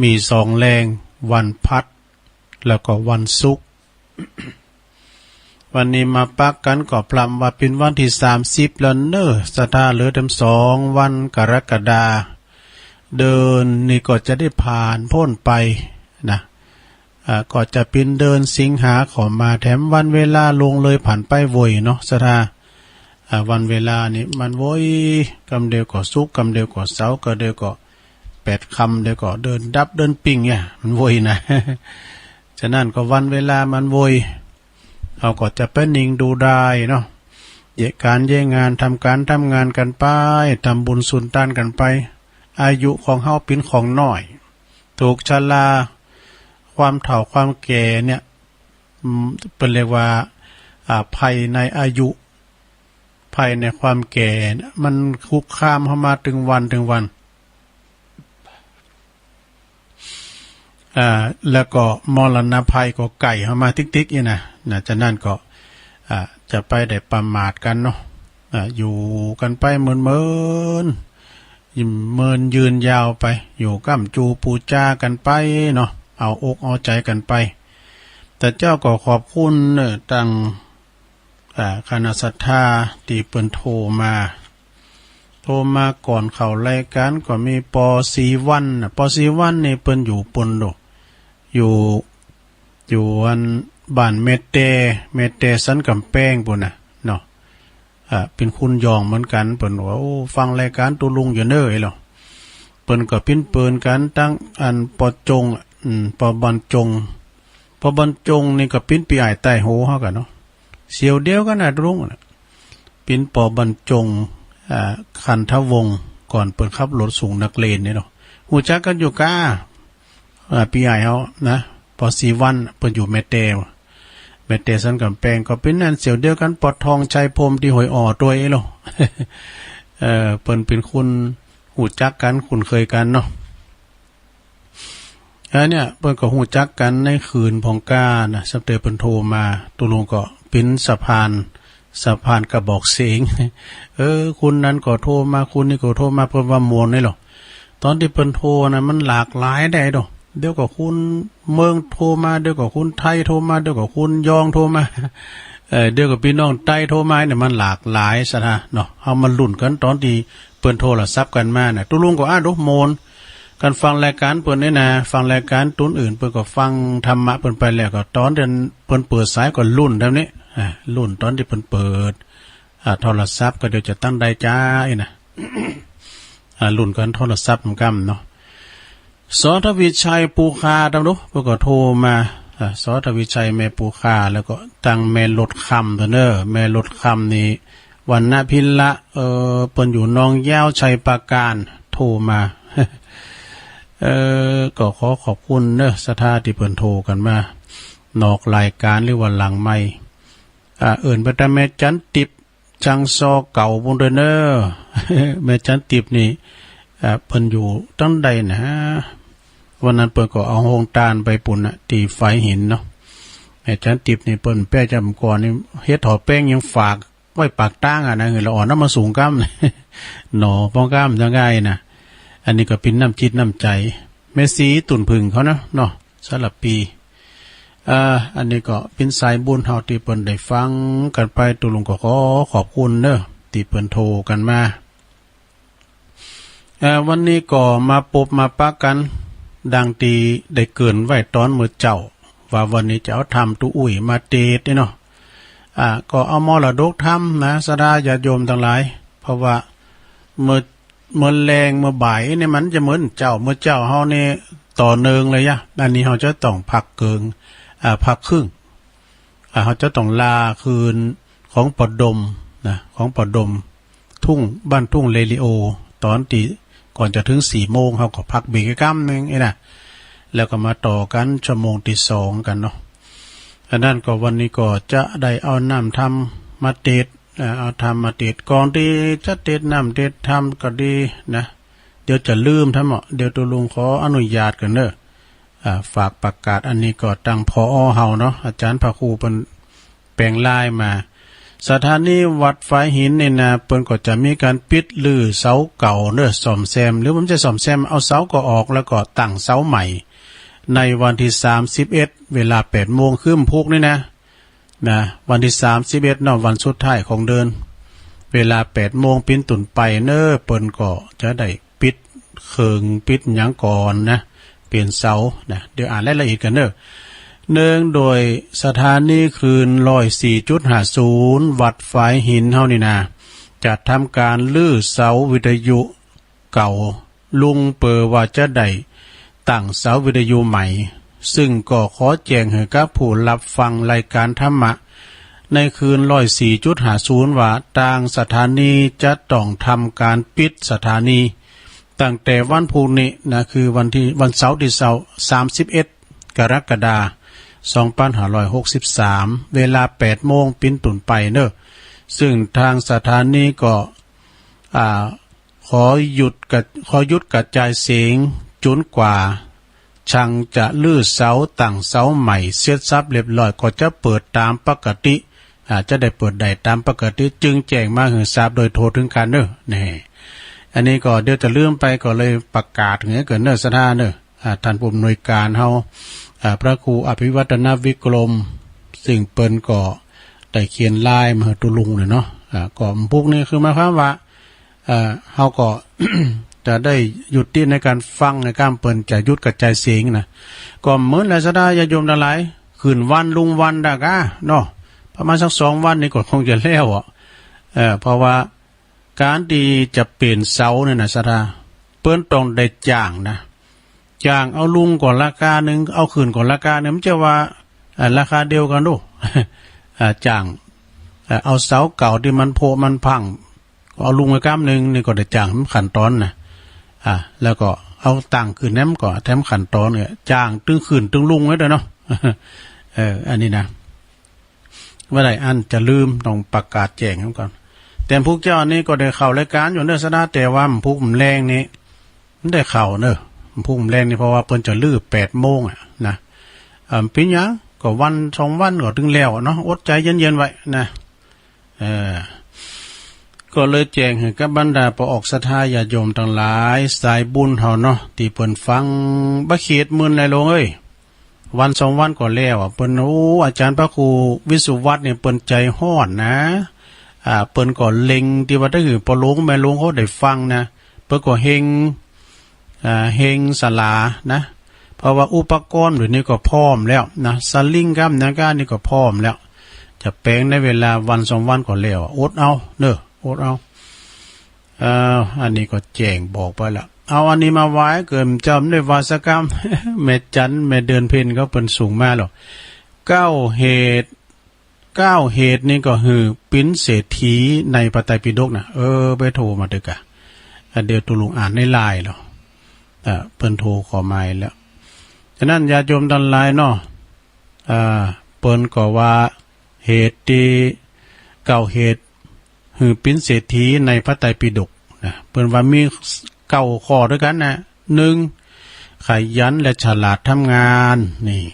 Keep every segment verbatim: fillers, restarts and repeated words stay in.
มีสองแลง วันพลัส แล้วก็วันศุกร์ วันนี้มาปะกั๋นก็พร่ำว่าเป๋นวันตี้สามสิบแล้วเน่อ ศรัทธา เหลือแถมสองวัน กรกฎา เดือนนี้ก็จะได้ผ่านป๊นไปนะ อ่า ก็จะเป๋นเดือนสิงหาเข้ามา แถมวันเวลาล่วงเลยผ่านไปไวเนาะ ศรัทธา อ่า วันเวลานี่มันไว กำเดียวก็ศุกร์ กำเดียวก็เสาร์ กำเดียวก็แปดค่ำ เดี๋ยวก็เดือนดับเดือนปิ้งเนี่ย มันไวนะ ฉะนั้นก็วันเวลามันไว เฮาก็จะไปนิ่งดูดายเนาะ เยียะก๋านเยียะงาน ทำก๋านทำงานกั๋นไป ทำบุญสุนตานกั๋นไป อายุของเฮาเป๋นของน้อย ถูกชรา ความเฒ่าความแก่เนี่ย อืม เปิ้นเรียกว่า อ่า ภัยในอายุ ภัยในความแก่เนี่ย มันคุกคามเฮามาตึงวันตึงวัน อ่า แล้วก็มรณะภัยก็ใก้เฮามาติ๊กๆ นี่นะ นะ ฉะนั้นก็ อ่า จะไปได้ประมาทกั๋นเนาะ อ่า อยู่กั๋นไปเมินๆ เมินยืนยาวไป อยู่ก้ำจูปู๋จากั๋นไปเนาะ เอาอกเอาใจ๋กั๋นไป แต่เจ้าก็ขอบคุณเน่อ ตัง อ่า คณะศรัทธาตี้เปิ้นโทรมา โทรมาก่อนเข้ารายก๋านก็มี ปอ ศรีวรรณน่ะ ปอ ศรีวรรณนี่เปิ้นอยู่ปู๊นโด อยู่ อยู่อันบ้านแม่แต แม่แตสันก๋ำแปงปู๊นน่ะเนาะ อ่า เป๋นคนหย่องเหมือนกั๋น เปิ้นว่า โอ้ ฟังรายก๋านตุ๊ลุงอยู่เน่อ เอ้ยเหรอ เปิ้นก็ปิ้นเปิ้นกั๋นตังอันปอจง อืม ปอบรรจง ปอบรรจงนี่ก็ปิ้นปี้อ้ายใต้โหเฮากั๋นเนาะ เสี่ยวเดียวกั๋นน่ะตุ๊ลุงน่ะ ปิ้นปอบรรจง อ่า คันธวงศ์ ก่อนเปิ้นขับรถสูงนักเรียนนี่เนาะ ฮู้จักกั๋นอยู่ก้า อ่า ปี้อ้ายเฮานะ ปอ ศรีวรรณ เปิ้นอยู่แม่แต แม่แตสันก๋ำแปง ก็ปิ้นอันเสี่ยวเดียวกั๋น ปอทองชัยพรหมตี้ห้วยอ่อตวยเอ้ยเหรอ เออ เปิ้นเป๋นคนฮู้จักกั๋น คุ้นเคยกั๋นเนาะ อันเนี่ย เปิ้นก็ฮู้จักกั๋นในคืนผ่องกล้านะ สัปเตอร์เปิ้นโทรมา ตุ๊ลุงก็เป๋นสะพาน สะพานกระบอกเสียง เออ คนนั้นก็โทรมา คนนี้ก็โทรมา เปิ้นว่าม่วนนี่เหรอ ต๋อนตี้เปิ้นโทรนะ มันหลากหลายได้โด เดี๋ยวก็คนเมืองโทรมา เดี๋ยวก็คนไทยโทรมา เดี๋ยวก็คนยองโทรมา เออ เดี๋ยวก็ปี้น้องใต้โทรมาเนี่ย มันหลากหลายศรัทธาเนาะ เฮามาลุ้นกั๋นต๋อนตี้เปิ้นโทรศัพท์กั๋นมาน่ะ ตุ๊ลุงก็ อ้า โด ม่วน กั๋นฟังรายก๋านเปิ้นนี่นะ ฟังรายก๋านตุ๊นอื่น เปิ้นก็ฟังธรรมะเปิ้นไปแล้ว ก็ต๋อนตี้เปิ้นเปิดสายก็ลุ้นต๋ามนี้ อ่า ลุ้นต๋อนตี้เปิ้นเปิด อ่า โทรศัพท์ก็เดี๋ยวจะตังใดจ๊าอี้นะ อ่า ลุ้นกั๋นโทรศัพท์มันก้ำเนาะ สอ ทวีชัย ปูคา ต๋ามโด เปิ้นก็โทรมา อ่า สอ ทวีชัย แม่ปูคา แล้วก็ตังแม่หลดคำตวยเน่อ แม่หลดคำนี่ วรรณพิละ เออ เปิ้นอยู่หนองยาว ชัยปราการ โทรมา เออ ก็ขอขอบคุณเน่อ ศรัทธาตี้เปิ้นโทรกั๋นมา นอกรายก๋านหรือว่าหลังไมค์ อ่า เอิ้นไปตางแม่จันติบ จังซอเก่าปู๊นตวยเน่อ แม่จันติบนี่ อ่า เปิ้นอยู่ตังใดนะ วันนั้นเปิ้นก็เอาโฮงตานไปปู๊นน่ะ ตี้ฝายหินเนาะ แม่จันติบนี่เปิ้นแป๊จำก่อนนี่ เฮ็ดถ่อแป้งยังฝากไว้ปากตางอะนะ หื้อละอ่อนเอามาสูงก้ำ หน่อป้องก้ำจังไงนะ อันนี้ก็เป๋นน้ำจิตน้ำใจ๋ แม่ศรีตุ่นผึ้งเขานะเนาะ สารภี อ่า อันนี้ก็เป๋นสายบุญเฮาตี้เปิ้นได้ฟังกั๋นไป ตุ๊ลุงก็ขอขอบคุณเน่อ ตี้เปิ้นโทรกั๋นมา เอ่อ วันนี้ก็มาปบมาปะกั๋น ดังตี้ได้เกริ่นไว้ต๋อนเมื่อเจ๊า ว่าวันนี้จะเอาธรรมตุ๊อุ้ยมาเตสน์นี่เนาะ อ่า ก็เอามรดกธรรมนะ ศรัทธาญาติโยมตังหลาย เพราะว่าเมื่อ เมื่อแลงเมื่อบ่ายนี่มันจะเหมือนเจ๊า เมื่อเจ๊าเฮานี่ต่อเนื่องเลยยะ อันนี้เฮาจะต้องพักเกิ่ง อ่า พักครึ่ง อ่า เฮาจะต้องลาคืนของป้อดมนะ ของป้อดมทุ่ง บ้านทุ่งเรดิโอ ต๋อนตี้ก่อนจะเถิงสี่โมง เฮาก็พักเบรกก้ำนึ่งอี้นะ แล้วก็มาต่อกั๋นชั่วโมงตี้สองกั๋นเนาะ อันนั้นก็วันนี้ก็จะได้เอาน้ำธรรมมาเตสน์ อ่า เอาธรรมมาเตสน์ ก่อนตี้จะเตสน์น้ำเตสน์ธรรมก็ดีนะ เดี๋ยวจะลืมธรรมะ เดี๋ยวตุ๊ลุงขออนุญาตกั๋นเน่อ อ่า ฝากประกาศอันนี้ก็ตัง ผอ.เฮาเนาะ อาจ๋ารย์พระครูเปิ้นแป๋งไลน์มา สถานีวัดฝายหินนี่นะ เปิ้นก็จะมีก๋านปิดรื้อเสาเก่าเนาะ ซ่อมแซม หรือบ่ใจ้ซ่อมแซม เอาเสาก็ออก แล้วก็ตั้งเสาใหม่ ในวันตี้สามสิบเอ็ด เวลาแปดโมงคืนพุกนี่นะ นะ วันตี้สามสิบเอ็ดเนาะ วันสุดท้ายของเดือน เวลาแปดโมงเป๋นต้นไปเนาะ เปิ้นก็จะได้ปิดเคิ่งปิดหยังก่อนนะ เปลี่ยนเสานะ เดี๋ยวอ่านรายละเอียดกั๋นเนาะ เนื่องโดยสถานีคลื่นร้อยสี่จุดห้าศูนย์วัดฝายหินเฮานี่นะ จะทำก๋านรื้อเสาวิทยุเก่า ลุงเปื้อว่าจะได้ตั้งเสาวิทยุใหม่ ซึ่งก็ขอแจ้งหื้อกับผู้ฮับฟังรายก๋านธรรมะในคลื่นร้อยสี่จุดห้าศูนย์ว่า ตางสถานีจะต้องทำก๋านปิดสถานีตั้งแต่วันพุกนี้นะ คือวันตี้ วันเสาร์ตี้เศร้า สามสิบเอ็ด กรกฎาคม สองปันห้าร้อยหกสิบสาม เวลาแปดโมงเป๋นต้นไปเนาะ ซึ่งตางสถานีก็ อ่า ขอหยุดกระ ขอหยุดกระจายเสียงจ๋นกว่า ช่างจะรื้อเสาตั้งเสาใหม่เสร็จสับเรียบร้อย ก็จะเปิดต๋ามปกติ อ่า จะได้เปิดได้ต๋ามปกติ จึงแจ้งมาหื้อทราบโดยทั่วเถิงกั๋นเนาะ นี่ อันนี้ก็เดี๋ยวจะลืมไป ก็เลยประกาศหื้อเกินเนาะ ศรัทธาเนาะ อ่า ต้านผู้อำนวยก๋านเฮา อ่า พระครูอภิวัฒนวิกรม ซึ่งเปิ้นก็ได้เขียนลายมาหื้อตุ๊ลุงเลยเนาะ อ่า ก็พุกนี้คือหมายความว่า เอ่อ เฮาก็ จะได้ยุติในก๋านฟัง ในก้ามเปิ้นจะหยุดกระจายเสียงนะ ก็เหมือนแหละศรัทธาญาติโยมตังหลาย ขึ้นวันรุ่งวันดากาเนาะ ประมาณสักสองวันนี่ก็คงจะแล้วอะ เอ่อ เพราะว่าก๋านตี้จะเปลี่ยนเสาเนี่ยนะศรัทธา เปิ้นต้องได้จ้างนะ จ้างเอาลุงก็ราคานึ่ง เอาขึ้นก็ราคานึ่ง บ่ใจ้ว่า อ่า ราคาเดียวกั๋นโด อ่า จ้าง อ่า เอาเสาเก่าตี้มันผุมันพัง ก็เอาลุงไปก้ามนึ่ง นี่ก็ได้จ้างแถมขั้นต๋อนนะ อ่า แล้วก็เอาตั้งขึ้นแถมก็แถมขั้นต๋อนเนี่ย จ้างตึงขึ้นตึงลุงไว้เด้อเนาะ เออ อันนี้นะ บ่ได้อั้นจะลืม ต้องประกาศแจ้งไว้ก่อน แต่พุกเจ้านี้ก็ได้เข้ารายก๋านอยู่เนาะศรัทธา แต่ว่าพุกแลงนี่ บ่ได้เข้าเนาะ พุกแลงนี่ เพราะว่าเปิ้นจะรื้อแปดโมงอะนะ เอ่อ เป๋นหยัง ก็วันสองวันก็เถิงแล้วเนาะ อดใจ๋เย็นๆ ไว้นะ เออ ก็เลยแจ้งหื้อกับบรรดาป้อออกศรัทธาญาติโยมตังหลาย สายบุญเฮาเนาะ ตี้เปิ้นฟัง บ่เขตมื่นนายหลวงเอ้ย วันสองวันก็แล้วอะ เปิ้น โอ้ อาจ๋ารย์พระครูวิสุวัฒน์นี่เปิ้นใจ๋ฮ้อนนะ อ่า เปิ้นก็เล็งตี้ว่าถ้าหื้อป้อหลวงแม่หลวงเขาได้ฟังนะ เปิ้นก็เฮง อ่า เฮงศาลานะ เพราะว่าอุปกรณ์เดี๋ยวนี้ก็พร้อมแล้วนะ สลิงก้ามหยังก้านี่ก็พร้อมแล้ว จะแป๋งในเวลาวันสองวันก็แล้วอะ อดเอาเนาะ อดเอา เอ่อ อันนี้ก็แจ้งบอกไปละ เอาอันนี้มาไหว้เกิน บ่ได้ว่าสักกำ แม่จันทร์แม่เดือนเพ็ญเขาเปิ้นส่งมาแล้ว เก้าเหตุ เก้าเหตุนี่ก็คือเป๋นเศรษฐีในพระไตรปิฎกนะ เออ ไปโทรมาเต๊อะกะ อ่ะ เดี๋ยวตุ๊ลุงอ่านในไลน์เนาะ เอ่อ เปิ้นโทรเข้ามาแล้ว ฉะนั้นญาติโยมตังหลายเนาะ อ่า เปิ้นก็ว่าเหตุตี้ เก้าเหตุ หื้อเป๋นเศรษฐีในพระไตรปิฎกนะ เปิ้นว่ามีเก้าข้อตวยกั๋นนะ หนึ่ง ขยันและฉลาดทำงาน นี่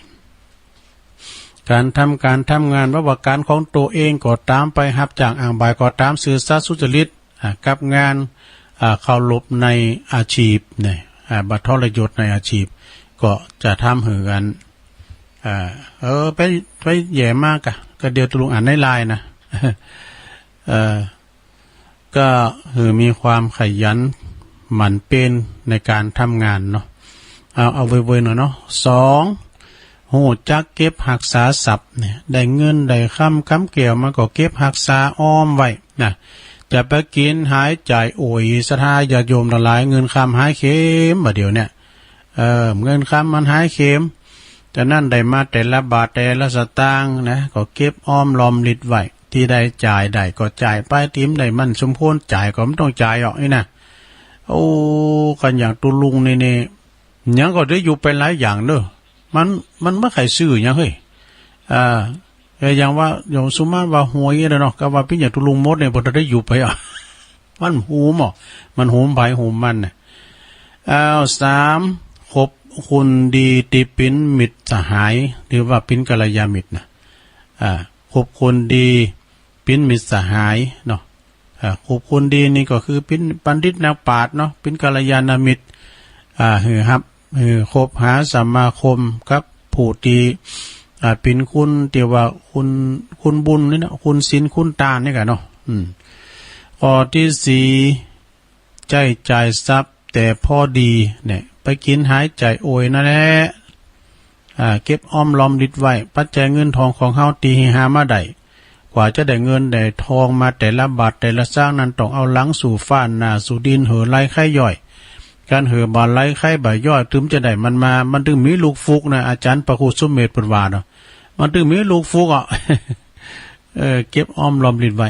ก๋านทำก๋านทำงาน บ่ว่าก๋านของตั๋วเองก็ต๋าม ไปฮับจ้างอ้างบ่ายก็ต๋าม ซื่อสัตย์สุจริต อ่า กับงาน อ่า เคารพในอาชีพเนี่ย อ่า บ่ทรยศในอาชีพ ก็จะทำหื้ออัน อ่า เออ ไป ไปแหย่มากะ ก็เดี๋ยวตุ๊ลุงอ่านในไลน์นะ เอ่อ ก็คือมีความขยันหมั่นเพียรในก๋านทำงานเนาะ เอา เอาเว่ยๆ หน่อยเนาะ สอง ฮู้จักเก็บฮักษาทรัพย์เนี่ย ได้เงินได้คำ กำแก้วมาก็เก็บฮักษาออมไว้นะ จะไปกิ๋นหายจ่ายโอย ศรัทธาญาติโยมตังหลาย เงินคำหายเข็มบ่าเดี่ยวเนี่ย เออ เงินคำมันหายเข็ม ฉะนั้นได้มาแต่ละบาทแต่ละสตางค์นะ ก็เก็บออมรอมริบไว้ ตี้ได้จ่ายได้ก็จ่ายไป ตี้บ่ได้มันสมควรจ่ายก็บ่ต้องจ่ายออกนี่นะ โอ้ คันอย่างตุ๊ลุงนี่ นี่ หยังก็ได้อยู่ไปหลายอย่างเนาะ มัน มันบ่ใค่ซื้อหยังเฮ้ย อ่า แต่อย่างว่า อย่างสมมุติว่าหวยเนาะ ก็ว่าเป๋นอย่างตุ๊ลุงหมดเนี่ย บ่ได้อยู่ไปอ่ะ มันโหมอ่ะ มันโหมไผโหมมันน่ะ อ้าว สาม คบคนดีตี้เป๋นมิตรสหาย หรือว่าเป๋นกัลยาณมิตรนะ อ่า คบคนดี ปินมิตรสหายเนาะ อ่า คบคนดีนี่ก็คือปินบัณฑิตนักปราชญ์เนาะ ปินกัลยาณมิตร อ่า หื้อฮับ หื้อคบหาสมาคมกับผู้ตี้ อ่า ปินคุณตี้ว่าคุณ คุณบุญนี่นะ คุณศีลคุณตานนี่ก่ะเนาะ อืม ข้อตี้สี่ ใจ๊จ่ายทรัพย์แต่พอดีเนี่ย ไปกิ๋นหายจ่ายโอยนั่นแหละ อ่า เก็บออมรอมริบไว้ ปัจจัยเงินทองของเฮาตี้หื้อหามาได้ กว่าจะได้เงินได้ทองมาแต่ละบาทแต่ละสตางค์นั้น ต้องเอาหลังสู่ฟ้าหน้าสู่ดิน หื้อไหลใค่ย่อย การหื้อบ่าไหลใค่บ่าย่อย ตึงจะได้มันมา มันตึงมีลูกฟุกนะ อาจ๋ารย์พระครูสุเมธเปิ้นว่าเนาะ มันตึงมีลูกฟุกอ่ะ เออ เก็บออมรอมริบไว้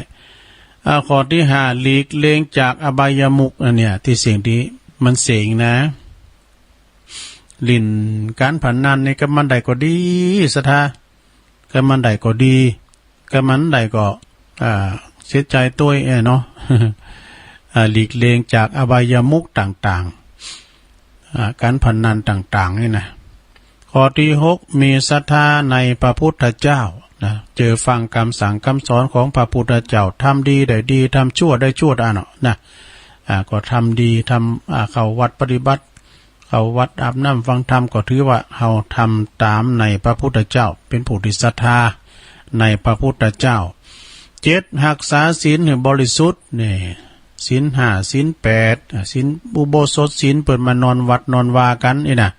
อ่า ข้อตี้ห้า หลีกเลี่ยงจากอบายมุข อันเนี้ย ตี้เสี้ยงตี้มันเสี้ยงนะ เล่นการพนันนี่ กำมันได้ก็ดี ศรัทธา กำมันได้ก็ดี กำมันได้ก็ อ่า เสียใจ๋ตวย เอ้อ เนาะ อ่า หลีกเลี่ยงจากอบายมุขต่างๆ อ่า การพนันต่างๆ นี่นะ ข้อตี้หก มีศรัทธาในพระพุทธเจ้านะ เจื้อฟังกำสั่งกำสอนของพระพุทธเจ้า ทำดีได้ดี ทำชั่วได้ชั่ว อันเนาะนะ อ่า ก็ทำดี ทำ อ่า เข้าวัดปฏิบัติ เข้าวัดอาบน้ำฟังธรรม ก็ถือว่าเฮาทำต๋ามในพระพุทธเจ้า เป๋นผู้ตี้ศรัทธาในพระพุทธเจ้า เจ็ด ฮักษาศีลหื้อบริสุทธิ์ นี่ ศีลห้า ศีลแปด อ่า ศีลอุโบสถศีล เปิ้นมานอนวัดนอนวากั๋นนี่นะ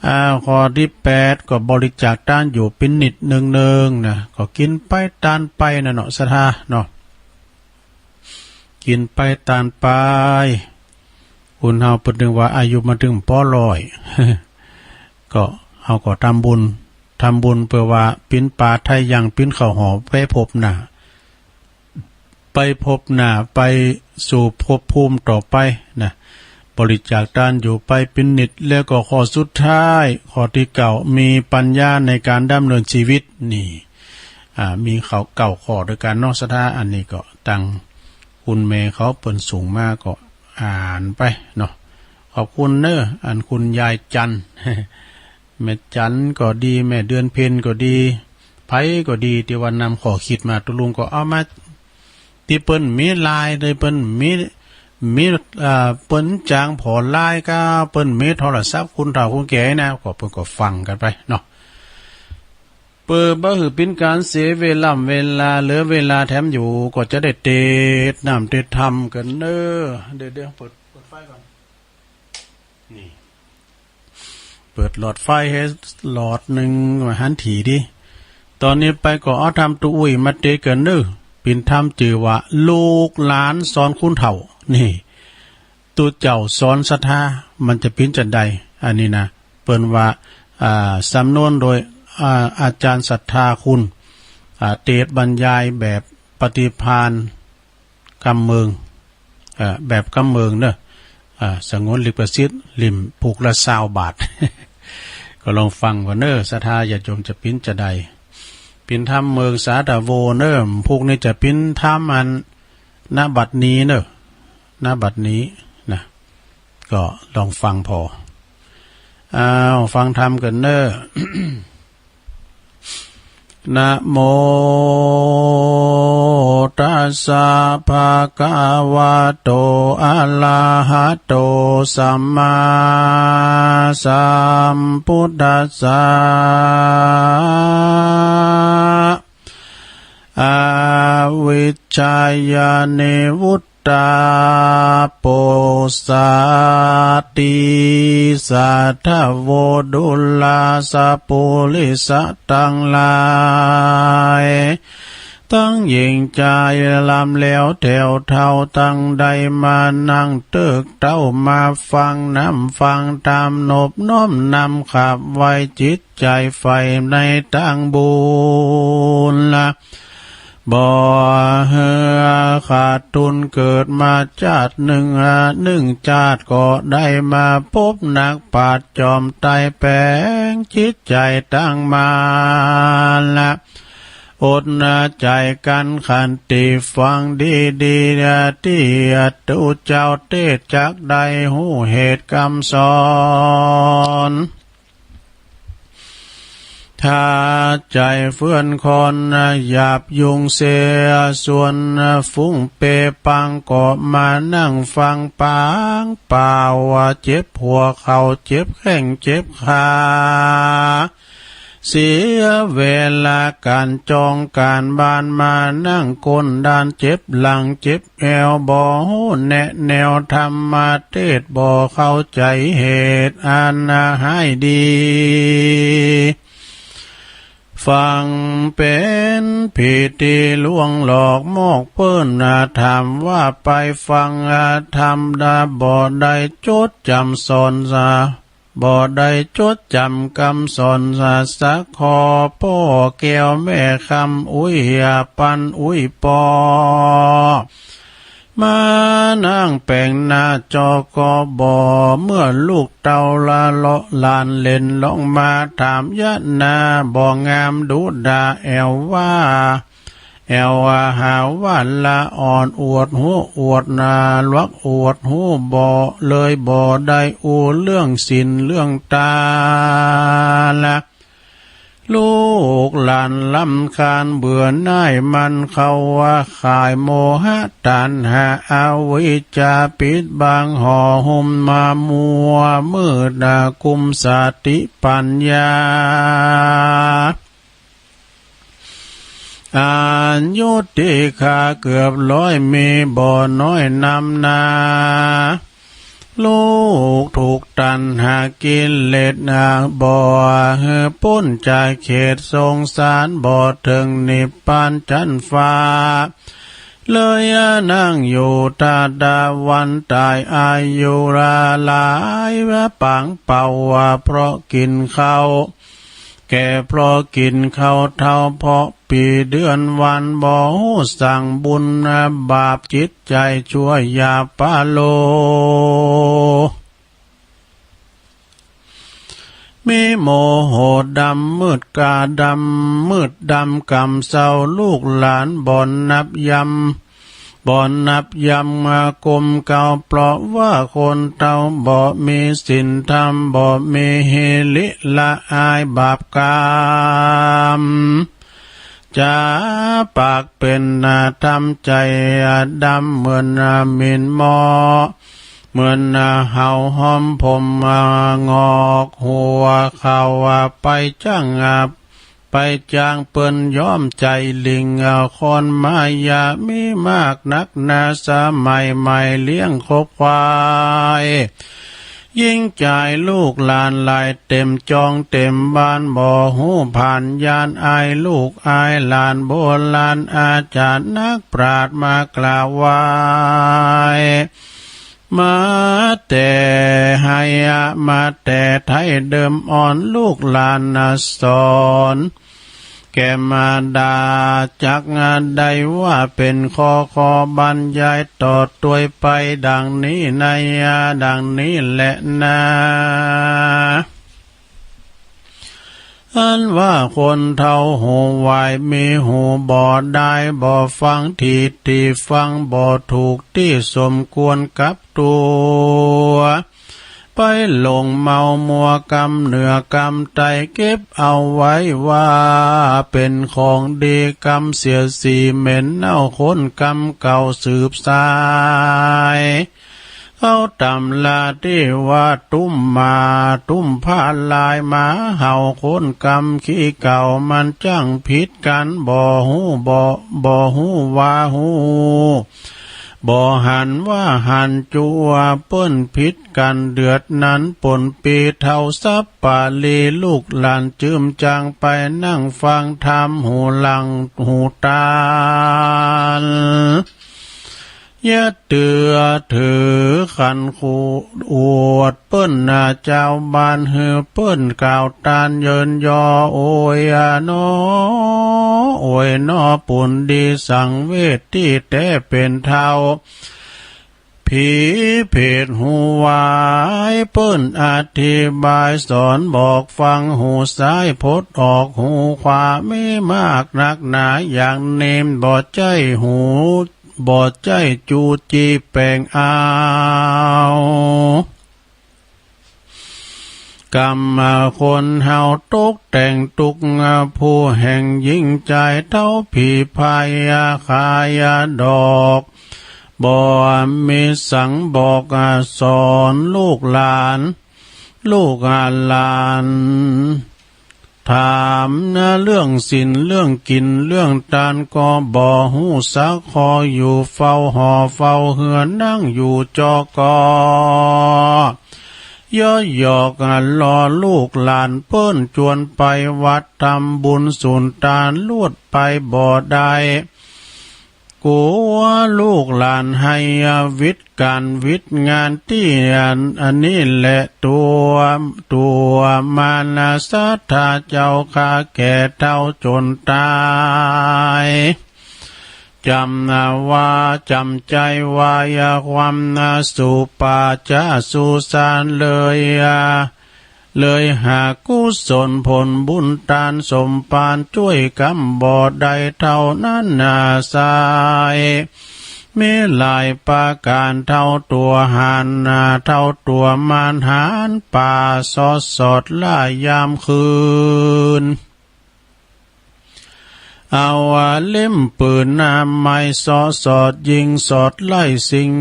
อ่า ข้อตี้แปด ก็บริจาคตานอยู่เป๋นนิดเนืองๆ นะ ก็กิ๋นไปตานไปนั่นเนาะ ศรัทธาเนาะ กิ๋นไปตานไป คนเฮาเปิ้นตึงว่าอายุมาตึงปอร้อย ก็เฮาก็ทำบุญ ทำบุญเปื้อว่าปิ๋นป๋าไถ่ยัง ปิ๋นข้าวหอมไปภพหน้า ไปภพหน้า ไปสู่ภพภูมิต่อไปนะ บริจาคตานอยู่ไปเป๋นนิด แล้วก็ข้อสุดท้าย ข้อตี้เก้า มีปัญญาในการดำเนินชีวิต นี่ อ่า มีข้อเก้าข้อตวยกั๋นเนาะ ศรัทธา อันนี้ก็ตังคุณแม่เขาเปิ้นส่งมา ก็อ่านไปเนาะ ขอบคุณเน้อ อันคุณยายจันทร์ แม่จันทร์ก็ดี แม่เดือนเพ็ญก็ดี ใผก็ดี ตี้ว่านำข้อคิดมา ตุ๊ลุงก็เอามา ตี้เปิ้นมีไลน์ ตี้เปิ้นมี มี อ่า เปิ้นจางผ่อไลน์ ก็เปิ้นมีโทรศัพท์ คนเฒ่าคนแก่นะ ก็เปิ้นก็ฟังกั๋นไปเนาะ เปื้อบ่หื้อเป๋นก๋านเสียเวล่ำเวลา เหลือเวลาแถมอยู่ ก็จะได้เตสน์น้ำเตสน์ธรรมกั๋นเน้อ เดี๋ยวๆ เปิด เปิดไฟก่อน นี่ เปิดหลอดไฟหื้อหลอดนึ่ง ว่าหันถี่ดิ ต๋อนนี้ไปก็เอาธรรมตุ๊อุ้ยมาเตสน์กั๋นเน้อ เป๋นธรรมจื้อว่า ลูกหลานสอนคนเฒ่า นี่ ตุ๊เจ้าสอนศรัทธา มันจะเป๋นจาใด อันนี้นะ เปิ้นว่า อ่า สำนวนโดย อ่า อาจ๋ารย์ศรัทธาคุณ อ่า เตสน์บรรยายแบบปฏิภาณ กำเมือง เอ่อ แบบกำเมืองเน้อ อ่า สงวนลิขสิทธิ์ เล่มผูกละซาวบาท ก็ลองฟังก่อนเน้อ ศรัทธาญาติโยม จะเป๋นจาใด เป๋นธรรมเมืองสาธโวเน้อ ผูกนี้จะเป๋นธรรมอัน ณ บัดนี้เน้อ ณ บัดนี้นะ ก็ลองฟังผ่อ อ้าว ฟังธรรมกั๋นเน้อ นะโมตัสสะ ภะคะวะโต อะระหะโต สัมมาสัมพุทธัสสะ อะวิชชายานิว ตา ปุสสา ติสสะ ทะโว ดูราสะ ปุริสะตังหลาย ตังหญิงจาย ลำแล้วแถวเฒ่า ตังได้มานั่งเต๊อะเต๊า มาฟังนำฟังธรรม นบน้อมนำขับไหว้ จิตใจ๋ใฝ่ในตางบุญละ บ่หื้อขาดทุน เกิดมาจาตินึ่ง นึ่งจาติก็ได้มาปบนักปราชญ์จอมไตรแป๋ง จิตใจ๋ตังมาละ อดใจ๋กั๋นขันติ ฟังดีๆ ตี้ตุ๊เจ้าเตสน์จักได้ฮู้เหตุกำสอน ถ้า ใจ๋เฟื่อนคอนหยาบยุงเสีย ส่วนฝูงเปปังก็มานั่งฟังปางเปล่า เจ็บหัวเข่าเจ็บแข้งเจ็บขา เสียเวลาก๋านจองก๋านบาน มานั่งก้นด้านเจ็บหลังเจ็บแอว บ่ฮู้แนะแนวธรรมเตสน์ บ่เข้าใจ๋เหตุอันหายดี ฟังเป๋นผีตี้ลวงหลอกมอกเปิ้น ถามว่าไปฟังธรรมดา บ่ได้จดจ๋ำสอนสา บ่ได้จดจ๋ำกำสอนสาสักข้อ ป้อแก้วแม่คำอุ๊ยปันอุ๊ยปอ มานั่งแป๋งหน้าจอก็บ่ เมื่อลูกเต้าละเลาะหลานเหลนลองมาถามยะนา บ่งามดุด่าแอ่วว่า แอ่วหาว่าละอ่อน อวดฮู้อวดหน้า ลวกอวดฮู้บ่ เลยบ่ได้อู้เรื่องศีลเรื่องตาละ ลูกหลานรำคาญเบื่อหน่ายมัน เขาว่าขายโมหะตัณหาอวิชชา ปิดบังห่อหุ้มมามัวมืดกุมสติปัญญา อายุตี้ข้าเกือบร้อย มีบ่น้อยนำนา ลูกถูกตัณหากิเลสบ่หื้อป๊นจากเขตสงสาร บ่เถิงนิพพานจั๊นฟ้า เลยนั่งอยู่ตาดาวันต๋าย อายุละหลายปางเป่า เพราะกิ๋นข้าวแก่ เพราะกิ๋นข้าวเฒ่า เพราะปี๋เดือนวัน บ่ฮู้สังบุญบาป จิตใจ๋ชั่วหยาบปะโล มีโมโหดำมืดกาดำมืดดำกำเศร้า ลูกหลานบ่นับยำ บ่นับยำกรมเกล้า เพราะว่าคนเฒ่าบ่มีศีลธรรม บ่มีหิริละอายบาปกรรม จ๋าปากเป๋นหน้าทำใจ๋ดำ เหมือนหมิ่นหม้อ เหมือนเหาฮ้อมผมงอก หัวเข่าไปจ้าง ไปจ้างเปิ้นย้อมใจ๋ลิง คนมายามีมากนักหนา สมัยใหม่เลี้ยงคบควาย ยิ่งจ่ายลูกหลานหลายเต็มจองเต็มบ้าน บ่ฮู้ผ่านญาณอายลูกอายหลาน โบราณอาจ๋ารย์นักปราชญ์มากล่าวไว้ มาแต่ไฮยะ มาแต่ไทยเดิมอ่อน ลูกหลานสอนแก่มารดา จักได้ว่าเป๋นข้อ ข้อบรรยายต่อตวยไปดังนี้ใน ดังนี้แหละนา อันว่าคนเฒ่าหูไว มีหูบ่ได้ บ่ฟัง ตี้ตี้ฟังบ่ถูก ตี้สมควรกับตั๋ว ไปหลงเมามัวกำเหนือกำใต้ เก็บเอาไว้ว่าเป๋นของดี กำเสียสีเหม็นเน่า คนกำเก่าสืบสาย เอาต๋ำราตี้ว่าตุ้มหมา ตุ้มผ้าลายหมาเห่า คนกำขี้เก่ามันจ้างผิดกั๋น บ่ฮู้ บ่ บ่ฮู้ว่าฮู้ บ่หันว่าหัน จั่วเปิ้นผิดกั๋นเดือดนั้น ปนปีเฒ่าสัปปะรี ลูกหลานจื้มจางไปนั่งฟังธรรม หูหลังหูตา อย่าเตื้อถือขันคูอวดเปิ้นนา จาวบ้านหื้อเปิ้นกล่าวตานเยินยอ โอยนอ โอยนอ ปุญดีสังเวชตี้แต๊เป๋นเฒ่า ผีเผตหูวาย เปิ้นอธิบายสอนบอกฟัง หูซ้ายพดออกหูขวา มีมากนักหนาอย่างนี้ บ่ใจ้หู บ่ใจ้จู้จี้แป๋งเอา กรรมคนเฮาตกแต่งตุ๊กข์ ผู้แห่งหญิงจายเต้าผีพายาขายาดอก บ่มีสังบอกสอนลูกหลาน ลูกหลาน ถามเรื่องศีลเรื่องกิ๋นเรื่องตานก็บ่ฮู้สักข้อ อยู่เฝ้าหอเฝ้าเฮือนนั่งอยู่จอกอ เยาะหยอกล้อลูกหลานเปิ้น จวนไปวัดทำบุญสุนตานลวดไปบ่ได้ กั๋วลูกหลานไห้หวิตก๋านหวิตงานตี้อัน อันนี้แหละตั๋ว ตั๋วมานาศรัทธาเจ้าข้าแก่เฒ่าจ๋นต๋าย จ๋ำว่า จ๋ำใจ๋ว่าอย่าความนาสุปาจาสุสานเลย เลยหากุศลผลบุญตานสมภารจ้วยกำบ่ได้เต้านั้นนาสาย มีหลายประก๋าน เต้าตั๋วหาญนา เต้าตั๋วมารหาญป่า สอดสอดล่ายามคืน เอาเล่มปืนนาไม้ สอดสอดยิงสอดไล่สิง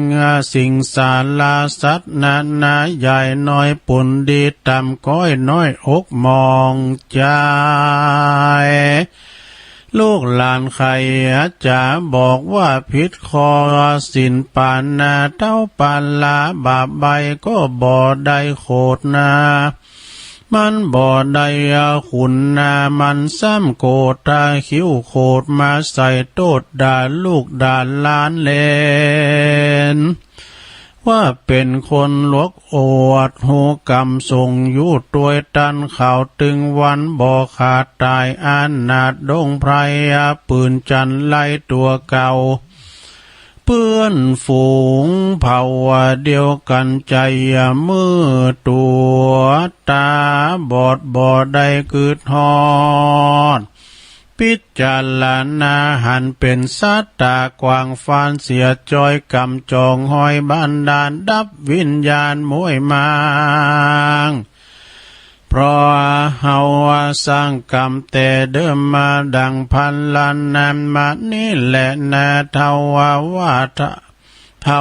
สิงสาราสัตว์นานา ใหญ่น้อยปูนดีต่ำก้อยน้อยอกหมองใจ๋ ลูกหลานใค่จะบอกว่าผิดข้อศีลปานา เต้าปาลาบาปใบ้ก็บ่ได้โขดนา มันบ่ได้ขุนนา มันซ้ำโกรธาคิ้วโขดมาใส่โต้ษด่าลูกด่าหลานแล ว่าเป๋นคนหลวกอวดฮู้กำส่งอยู่ตวยตัน เขาตึงวันบ่ขาดต๋าย อานาถดงไพรปืนจันไล่ตั๋วเก่า เปื้อนฝูงเผ่าเดียวกั๋น ใจ๋มืดตั๋วต๋าบอดบ่ได้กึ๊ดฮอด พิจารณาหันเป๋นสัตต๋ากว้างฟานเสียจ้อย กำจองห้อยบันดาลดับวิญญาณม้วยมาง เพราะเฮาสร้างกรรมแต่เดิมมาดังพันล้านนั้นมานี้แลนา เฒ่าว่า เฒ่า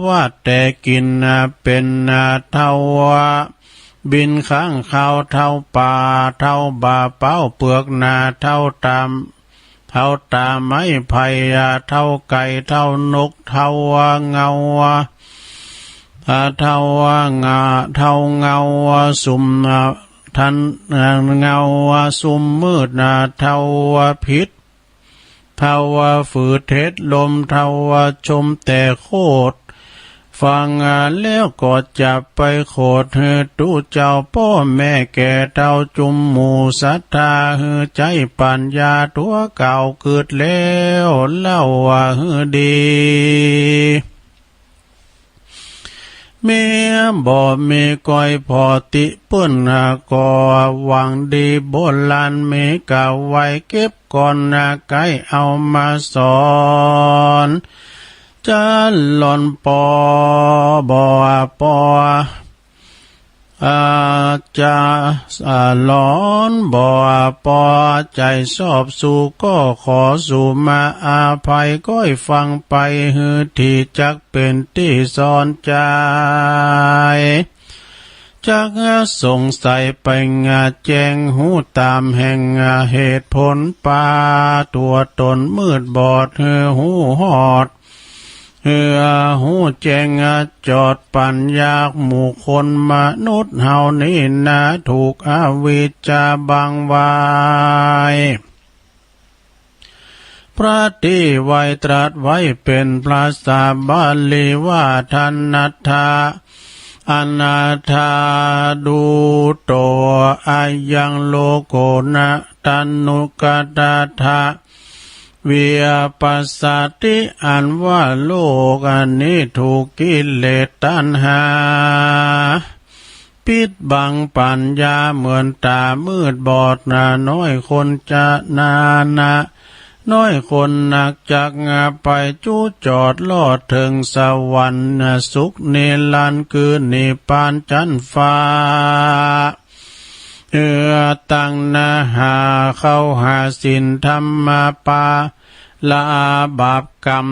ว่าแต่กิ๋นเป๋นนา เฒ่าว่าบินข้างคาว เฒ่าป่า เฒ่าบ่าเป๊าเปือกนา เฒ่าตาม เฒ่าต๋าไม้ไผ่ เฒ่าไก่ เฒ่านก เฒ่าเงา เฒ่าเงาซุม ทัน เงาซุมมืดนา เฒ่าผิด เฒ่าว่าฝืดเท็จลม เฒ่าว่าชมแต่โคตร ฟังแล้วก็จะไปโขดหื้อตุ๊เจ้าป้อแม่แก่เฒ่าจุมหมู่ศรัทธา หื้อใจ๊ปัญญาตั๋วเก่ากึ๊ดแล้วเล่าว่าหื้อดี มีบ่มีก้อยผ่อติเปิ้นก็หวังดีโบราณ มีกะไว้เก็บก่อนนา ใก้เอามาสอน จะหล่อนปอบ่ปอ อา จะ อ่า หล่อนบ่ปอใจ๋ชอบ สูก็ขอสูมาอาภัย ก้อยฟังไปหื้อดี จักเป๋นตี้สอนใจ๋ จักสงสัยไปงาแจ้งฮู้ต๋ามแห่งเหตุผล ปาตั๋วต๋นมืดบอดหื้อฮู้ฮอด หื้อฮู้แจ้งจอดปัญญา หมู่คนมนุษย์เฮานี้นา ถูกอวิชชาบังไว้ พระตี้ไว้ตรัสไว้เป๋นภาษาบาลีว่า ทันนัทธา อนาถา ดูโต อายัง โลโก นะ ตันนุกัตถา วิปัสสติ อันว่าโลกอันนี้ถูกกิเลสตัณหา ปิดบังปัญญาเหมือนต๋ามืดบอดนา น้อยคนจะนานา น้อยคนนักจักไปจุจอดลอดเถิงสวรรค์สุขนิรันดร์ คือนิพพานจั๊นฟ้า ตั้งหน้าหาเข้าหาศีลธรรมะ ปะละบาปกรรม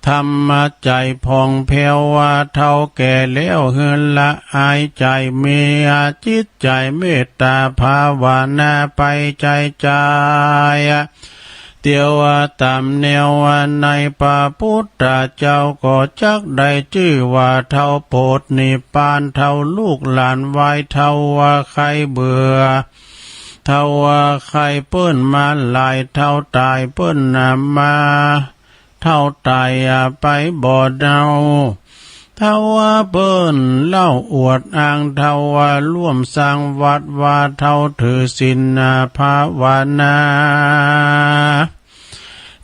ธรรมะ ใจ๋ผ่องแผ้ว ว่าเฒ่าแก่แล้วหื้อละอายใจ๋ มีจิตใจ๋เมตต๋าภาวนาไปใจ๋ใจ๋ เตียวต๋ามแนวใน พระปุทธเจ้าก็จักได้จื้อว่าเฒ่าโผดนิพพาน เฒ่าลูกหลานไหว้เฒ่าว่าใค่เบื่อ เฒ่าว่าใค่เปิ้นมาหลาย เฒ่าต๋ายเปิ้นนามา เฒ่าต๋ายไปบ่เนา เฒ่าว่าเปิ้นเล่าอวดอ้าง เฒ่าว่าร่วมสร้างวัด ว่าเฒ่าถือศีลนาภาวนา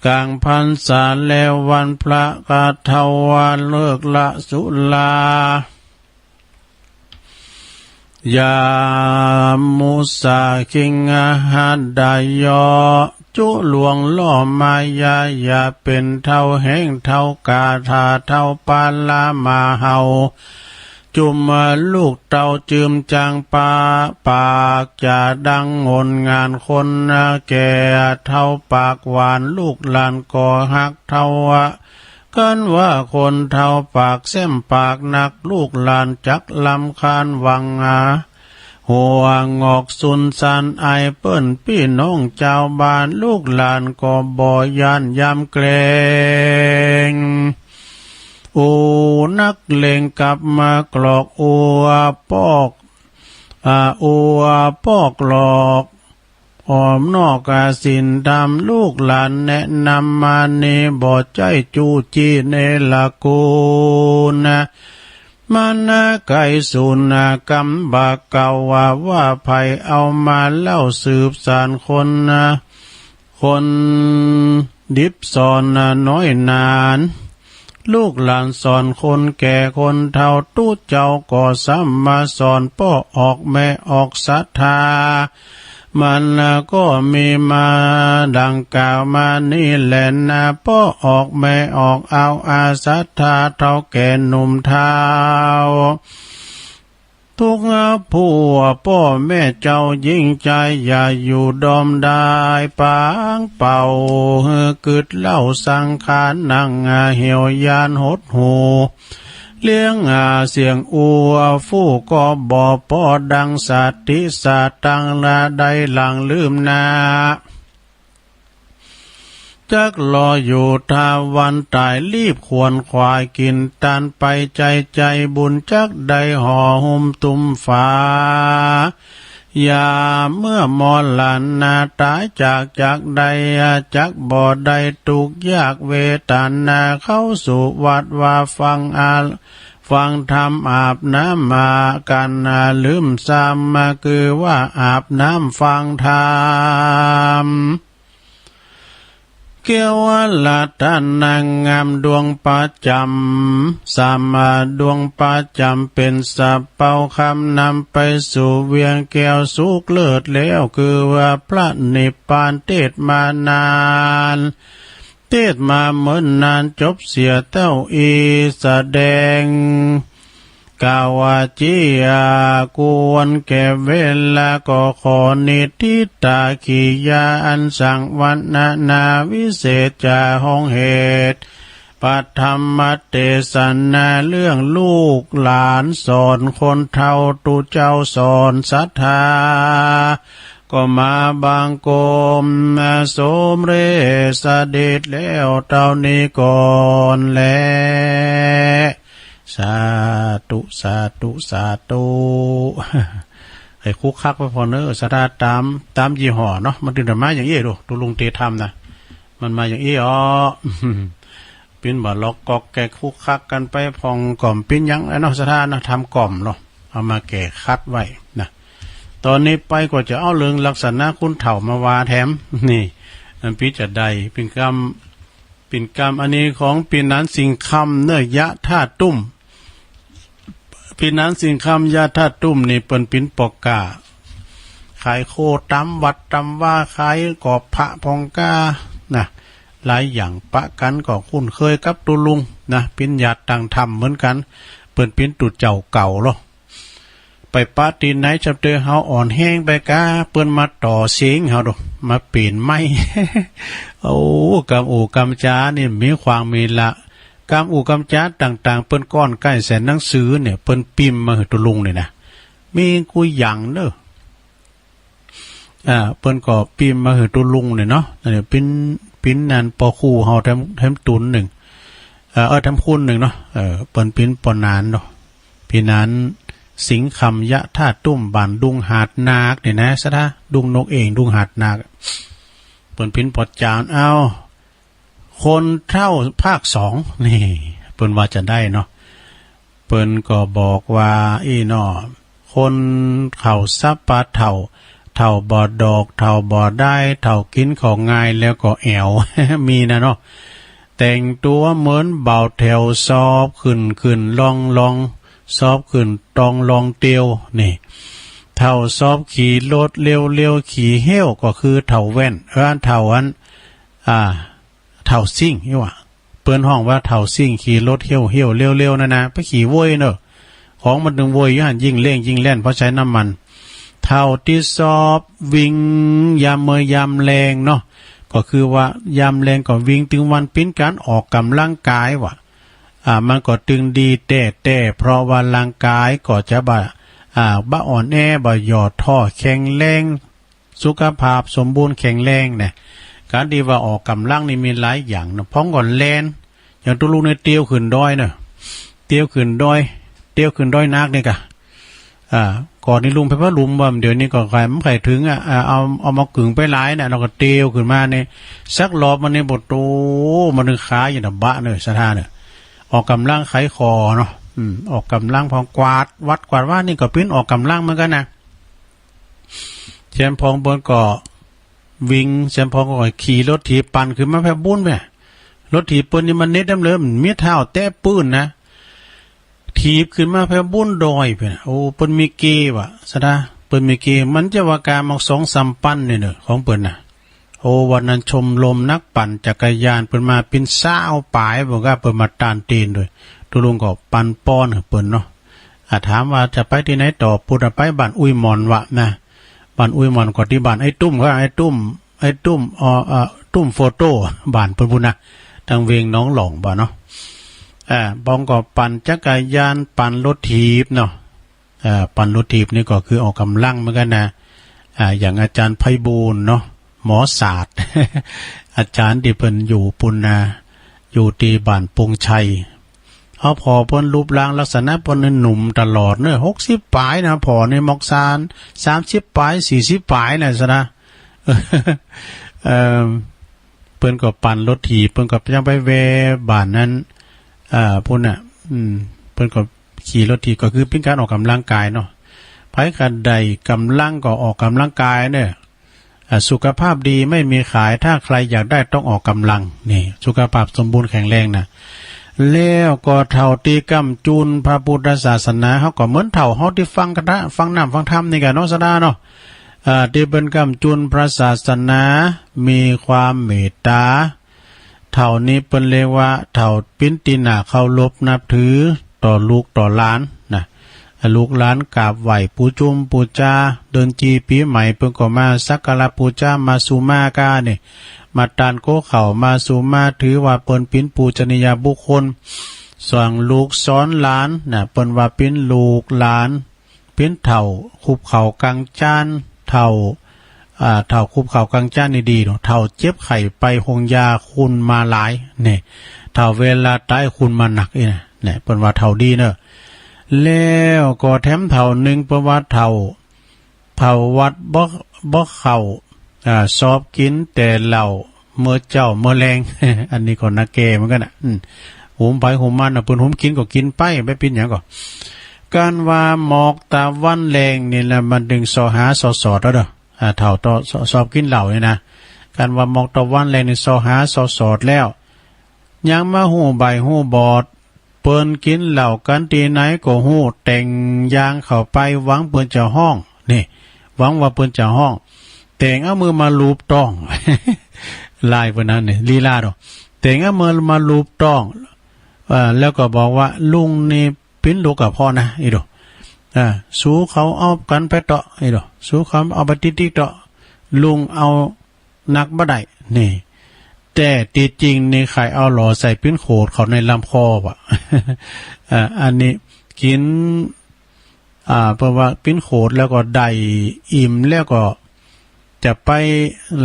ก๋างพรรษาแล้ววันพระก็เฒ่าว่าเลิกละสุรา ยามุสาคิงหาดายอ จุลวงล่อมายา อย่าเป๋นเฒ่าแฮ้งเฒ่ากา ถ้าเฒ่าปาลามาเห่า จุมลูกเต้าจืมจางปา ปากจ๋าดังงนงานคนแก่ เฒ่าปากหวานลูกหลานก็ฮัก เฒ่าว่า คันว่าคนเฒ่าปากแส้มปากนัก ลูกหลานจักรำคาญหวังอา หัวงอกสุนสันอายเปิ้นปี้น้องจาวบ้าน ลูกหลานก็บ่ย้านยำเกรง อูนักเลงกลับมากลอก อัวปอก อ่า อัวปอกหลอก อ้อมนอกกสิณธรรม ลูกหลานแนะนำมานี้ บ่ใจ้จู้จี้เนรคุณนะ มานะไกลสูนนะ กำบ่าเก่าว่า ว่าใผเอามาเล่าสืบสานคนนะ คนดิบสอนนะน้อยนาน ลูกหลานสอนคนแก่คนเฒ่า ตุ๊เจ้าก็ซ้ำมาสอนป้อออกแม่ออกศรัทธา มันก็มีมาดังกล่าวมานี้แหละนะ ป้อออกแม่ออกเอาอาศรัทธา เฒ่าแก่หนุ่มเฒ่า ทุกผู้ป้อแม่เจ้าหญิงชาย อย่าอยู่ดอมดายปางเป่า หื้อกึ๊ดเล่าสังขาร นั่งเหี่ยวยานหดหู่ เลี้ยงเสียงอัวฟู่ก็บ่ปอดัง สติสตังละได้หลังลืมนา จักรออยู่ถ้าวันต๋าย รีบขวนขวายกิ๋นตานไป ใจ๋ใจ๋บุญจักได้ห่อหุ้มตุ้มฝา ยามเมื่อมรณาต๋ายจาก จักได้ จักบ่ได้ตุ๊กข์ยากเวทนา เข้าสู่วัฏว่าฟังอา ฟังธรรมอาบน้ำมากั๋น ลืมซ้ำมาคือว่าอาบน้ำฟังธรรม แก้วรัตนางามดวงประจ๋ำ สามดวงประจ๋ำเป๋นสะเปาคำ นำไปสู่เวียงแก้วสุขเลิศแล้ว คือว่าพระนิพพาน เตศน์มานาน เตศน์มาเมินนาน จบเสียเต้าอี้ แสดง กล่าวว่าเจีย ควรแก่เวลา ก็ขอนิทธิตากิริยา อันสังวรรณนาวิเศษจ๋า ห้องเหตุ พระธรรมเตสนา เรื่องลูกหลานสอนคนเฒ่า ตุ๊เจ้าสอนศรัทธา ก็มาบังคมสมเร็จเสด็จแล้วเต้านี้ก่อนแล สาธุ สาธุ สาธุ ให้คุกคักไปพ่องเน่อ ศรัทธาต๋าม ต๋ามยี่ห้อเนาะ มันตึงได้มาอย่างอี้ดู ตุ๊ลุงเตธรรมนะ มันมาอย่างอี้อ๋อ ปิ้นบ่าล็อกก๊อกแก๊กคุกคักกั๋นไปพ่อง ก่อมปิ้นยังไอ้เนาะ ศรัทธาเนาะ ธรรมก่อมเนาะ เอามาแก้ขัดไว้นะ ต๋อนนี้ไปก็จะเอาเรื่องลักษณะคนเฒ่ามาว่าแถม นี่ มันปี้จะได้ ปิ้นกำ ปิ้นกำอันนี้ของปี้หนานสิงห์คำเน่อ ยะธาตุตุ้ม ปี้หนานสิงห์คำ ยะธาตุตุ้มนี่เปิ้นปิ้นป้อก๊า ขายโคต๋ามวัดต๋ามวา ขายกอบพระพ่องก้านะ หลายอย่างปะกั๋น ก็คุ้นเคยกับตุ๊ลุงนะ ปิ้นญาติต่างธรรมเหมือนกั๋น เปิ้นปิ้นตุ๊เจ้าเก่าลอ ไปปะตี้ไหน จำเตอเฮาอ่อนแฮงไปก้า เปิ้นมาต่อเสียงเฮาดู มาเป๋นไม้ โอ้ กำอู้กำจานี่มีขวางมีละ กำอู้กำจาต่างๆ เปิ้นก้อนใก้แสนหนังสือเนี่ย เปิ้นปิมพ์มาหื้อตุ๊ลุงนี่นะ มีกู้อย่างเน่อ อ่า เปิ้นก็ปิมพ์มาหื้อตุ๊ลุงเนี่ยเนาะ อันนี้ปิ๊น ปิ๊นอันปอคู่เฮาแถม แถมตุ๊นนึ่ง เอ่อ เออ แถมคุณนึ่งเนาะ เออ เปิ้นปิ๊นปอหนานเนาะ ปอหนาน สิงห์คำ ยะธาตุตุ้ม บ้านดุงหาดหนากเนี่ยนะ สะท้า ดุงนกเอ่ง ดุงหาดหนาก เปิ้นปิ๊นปอจ๋ารย์ เอ้า คนเฒ่าภาคสอง นี่ เปิ้นว่าจะใดเนาะ เปิ้นก็บอกว่า อี้เนาะ คนเฒ่าสับปะเฒ่า เฒ่าบ่ดอก เฒ่าบ่ดาย เฒ่ากิ๋นของ่ายแล้วก็แอ๋ว มีนะเนาะ แต่งตั๋วเหมือนบ่าวแถว ซอบขึ้นขึ้นล่องล่อง ซอบขึ้นตองล่องเตียว นี่ เฒ่าซอบขี่รถเร็วๆ ขี่เหี้ยว ก็คือเฒ่าแว่น เออ เฒ่าอัน อ่า เฒ่าซิ่งนี่หว่า เปิ้นฮ้องว่าเฒ่าซิ่ง ขี่รถเหี้ยวๆ เร็วๆ นั่นนะ ไปขี่โว้ยเน่อ ของมันตึงโว้ยอยู่หั้น ยิ่งเร่งยิ่งแล่น เพราะใจ๊น้ำมัน เฒ่าตี้ซอบวิ่งยามเมื่อยามแลงเนาะ ก็คือว่ายามแลงก็วิ่งตึงวัน เป๋นก๋านออกก๋ำลังกายว่ะ อ่า มันก็ตึงดีแต๊ๆ เพราะว่าร่างกายก็จะบ่า อ่า บ่อ่อนแอ บ่หย่อท้อ แข็งแรง สุขภาพสมบูรณ์แข็งแรงเนี่ย ก๋านตี้ว่าออกก๋ำลังนี่มีหลายอย่างเนาะ พ่องก็แล่น อย่างตุ๊ลุงเนี่ยเตียวขึ้นดอยเน่อ เตียวขึ้นดอย เตียวขึ้นดอยหนากนี่ก่ะ อ่า ก่อนนี้ลุงไปพะหลุมว่า เดี๋ยวนี้ก็ใค่ บ่ใค่เถิงอ่ะ อ่า เอา เอามากึ่งไปหลายเนี่ย แล้วก็เตียวขึ้นมาเนี่ย สักรอบมันนี่ โอ้โห มันนึ่งขาอย่างน่ะบะเน่อ สะท้าเน่อ ออกก๋ำลังไขข้อเนาะ อืม ออกก๋ำลัง พ่องกวาดวัดกวาดวานี่ก็เป๋นออกก๋ำลังเหมือนกั๋นนะ แซมพ่องเปิ้นก็วิ่ง แซมพ่องก็ขี่รถถีบปั่นขึ้นมาแผ่นปูนแหม รถถีบเปิ้นนี่มันเน็ดน้ำเหลือ มันมีเท้าแตะปื้นนะ ถีบขึ้นมาแผ่นปูนดอยแผ่นน่ะ โอ้ เปิ้นมีเกว่ะ สะท้า เปิ้นมีเก มันจะว่าก๋าหมากสองสามปันนี่เน่อ ของเปิ้นน่ะ โอ้ วันนั้นชมรมนักปั่นจักรยานเปิ้นมาเป๋นซาวป๋าย บอกว่าเปิ้นมาต้านเต้นโดย ตุ๊ลุงก็ปั่นป้อนหื้อเปิ้นเนาะ อ่า ถามว่าจะไปตี้ไหนต่อ ปุ้นอะ ไปบ้านอุ้ยหม่อนวะนะ บ้านอุ้ยหม่อนก็ตี้บ้านไอ้ตุ้มครับ ไอ้ตุ้ม ไอ้ตุ้ม เอ่อ เอ่อ ตุ้มโฟโต้ บ้านเปิ้นปุ้นนะ ตางเวียงหนองหล่องบ่าเนาะ อ่า พ่องก็ปั่นจักรยาน ปั่นรถถีบเนาะ อ่า ปั่นรถถีบนี่ก็คือออกก๋ำลังเหมือนกั๋นนะ อ่า อย่างอาจ๋ารย์ไพบูลย์เนาะ หมอศาสตร์ อาจ๋ารย์ตี้เปิ้นอยู่ปุ้นนะ อยู่ตี้บ้านปงชัย เอาผ่อเปิ้นรูปร่างลักษณะเปิ้นนี่หนุ่มตลอดเน่อ หกสิบป๋ายนะ ผ่อนี่หมอกซาน สามสิบป๋าย สี่สิบป๋ายนะ สะท้า เอ่อ เปิ้นก็ปั่นรถถีบ เปิ้นก็ยังไปแวะบ้านนั้น อ่า ปุ้นน่ะ อืม เปิ้นก็ขี่รถถีบ ก็คือเป๋นก๋านออกก๋ำลังกายเนาะ ใผกะใดก๋ำลังก็ออกก๋ำลังกายเน่อ อ่า สุขภาพดีไม่มีขาย ถ้าใครอยากได้ต้องออกก๋ำลัง นี่ สุขภาพสมบูรณ์แข็งแรงนะ แล้วก็เฒ่าตี้ก้ำจุนพระพุทธศาสนา เฮาก็เหมือนเฒ่าเฮาตี้ฟังคาถา ฟังน้ำฟังธรรมนี่ก่ะเนาะ สะท้าเนาะ อ่า ตี้เปิ้นก้ำจุนพระศาสนา มีความเมตตา เฒ่านี้เปิ้นเรียกว่าเฒ่าเป๋นตี้น่าเคารพนับถือต่อลูกต่อหลานนะ ลูกหลานกราบไหว้ปูจุมปูจา เดือนจีปี๋ใหม่เปิ้นก็มาสักการะปูจา มาสุมาก้านี่ มาต้านโก๊ข้าว มาสุมา ถือว่าเปิ้นเป๋นปูชนียบุคคล สั่งลูกสอนหลานนะ เปิ้นว่าเป๋นลูกหลาน เป๋นเฒ่าคุบเข่ากังจ๊าน เฒ่า อ่า เฒ่าคุบเข่ากังจ๊านนี่ดีเนาะ เฒ่าเจ็บไข้ไปโฮงยาคุณมาหลาย นี่ เฒ่าเวลาต๋ายคุณมาหนักนี่นะ นี่ เปิ้นว่าเฒ่าดีเน่อ แล้วก็แถมเฒ่านึ่ง เปิ้นว่าเฒ่า เฒ่าวัดบ่ บ่เข้า อ่า ซอบกิ๋นแต่เหล้า เมื่อเจ๊าเมื่อแลง อันนี้ก็นาแก่เหมือนกั๋นนะ อืม หุมไผหุมมันนะ เปิ้นหุมกิ๋นก็กิ๋นไป บ่เป๋นหยังก็ ก๋านว่าหมอกตะวันแลงนี่ละ มันตึงส่อหาส่อสอดแล้วเด้อ อ่า เฒ่าต่อ ซอบกิ๋นเหล้านี่นะ ก๋านว่าหมอกตะวันแลงนี่ส่อหาส่อสอดแล้ว ยังมาฮู้ใบ้ฮู้บอด เปิ้นกิ๋นเหล้ากั๋นตี้ไหนก็ฮู้ แต่งยางเข้าไป หวังเปิ้นจะฮ้อง นี่ หวังว่าเปิ้นจะฮ้อง แต่งเอามือมาลูบต๊อง ลายเปิ้นนั้นนี่ ลีลาเนาะ แต่งเอามือมาลูบต๊อง เอ่อ แล้วก็บอกว่า ลุงนี่เป๋นลูกกระเพาะนะ อี้ดู อ่า สูเขาเอากั๋นไปเต๊อะ ไอ้ดอก สูเขาเอาไปติ๊กๆ เต๊อะ ลุงเอานักบ่ได้ นี่ แต่ตี้จริงนี่ใค่เอาหล่อใส่ปิ้นโขดเข้าในลำคอว่ะ อ่า อันนี้กิ๋น อ่า เพราะว่าปิ้นโขดแล้วก็ได้อิ่มแล้วก็จะไป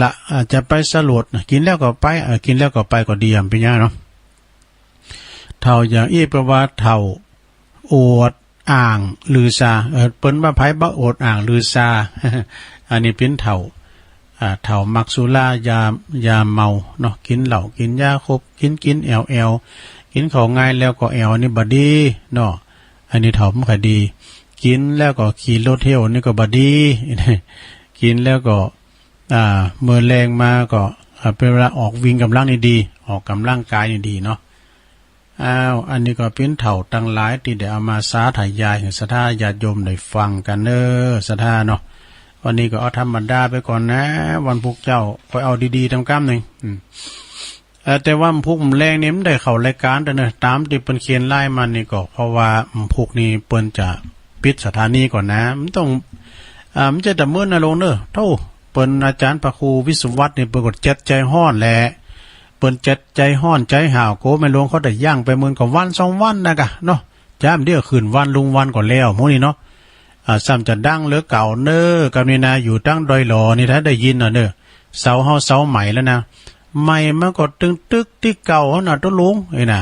ละ อ่า จะไปสลดนะ กิ๋นแล้วก็ไป เออ กิ๋นแล้วก็ไปก็ดีอะ เป๋นหยังเนาะ เฒ่าอย่างอี้เปิ้นว่าเฒ่าอวดอ้างลือซา เออ เปิ้นว่าใผบ่อวดอ้างลือซา อันนี้เป๋นเฒ่า อ่า เฒ่ามักสุรายา ยาเมาเนาะ กิ๋นเหล้ากิ๋นยาครบ กิ๋นกิ๋นแอ่วๆ กิ๋นข้าวง่ายแล้วก็แอ่ว นี่บ่ดีเนาะ อันนี้เฒ่าบ่ค่อยดี กิ๋นแล้วก็ขี่รถเที่ยว นี่ก็บ่ดี กิ๋นแล้วก็ อ่า เมื่อแลงมาก็ อ่า เป๋นเวลาออกวิ่งก๋ำลังนี่ดี ออกก๋ำลังกายนี่ดีเนาะ อ้าว อันนี้ก็เป๋นเฒ่าตังหลายตี้ได้เอามาสาธยายหื้อศรัทธาญาติโยมได้ฟังกั๋นเน้อ ศรัทธาเนาะ วันนี้ก็เอาธรรมดาไปก่อนนะ วันพุธเจ๊าค่อยเอาดีๆ ตำกำนึ่ง อืม เอ่อ แต่ว่าวันพุธแลงนี่มันได้เข้ารายก๋านเต๊อะเนาะ ต๋ามตี้เปิ้นเขียนไลน์มานี่ก็ เพราะว่าวันพุธนี่เปิ้นจะปิดสถานีก่อนนะ มันต้อง อ่า มันจะดำเนินอารมณ์เน้อ โธ่ เปิ้นอาจ๋ารย์พระครูวิศวัตรนี่เปิ้นก็เจ็บใจ๋ฮ้อนแหละ เปิ้นเจ็บใจ๋ฮ้อนใจ๋ห้าว โกแม่หลวงเขาได้ย้างไปเมินก็วันสองวันนะก่ะเนาะ จ้ำเดี๋ยวคืนวันลุงวันก็แล้ว มื้อนี้เนาะ อ่า ซ้ำจะดังเหลือเก่าเน้อ กำนี้นะ อยู่ตังดอยหล่อนี่ถ้าได้ยินน่ะเน้อ เสาเฮาเสาใหม่แล้วนะ ใหม่มาก็ตึงตึกตี้เก่าหั้นน่ะตุ๊ลุง ไอ้น่ะ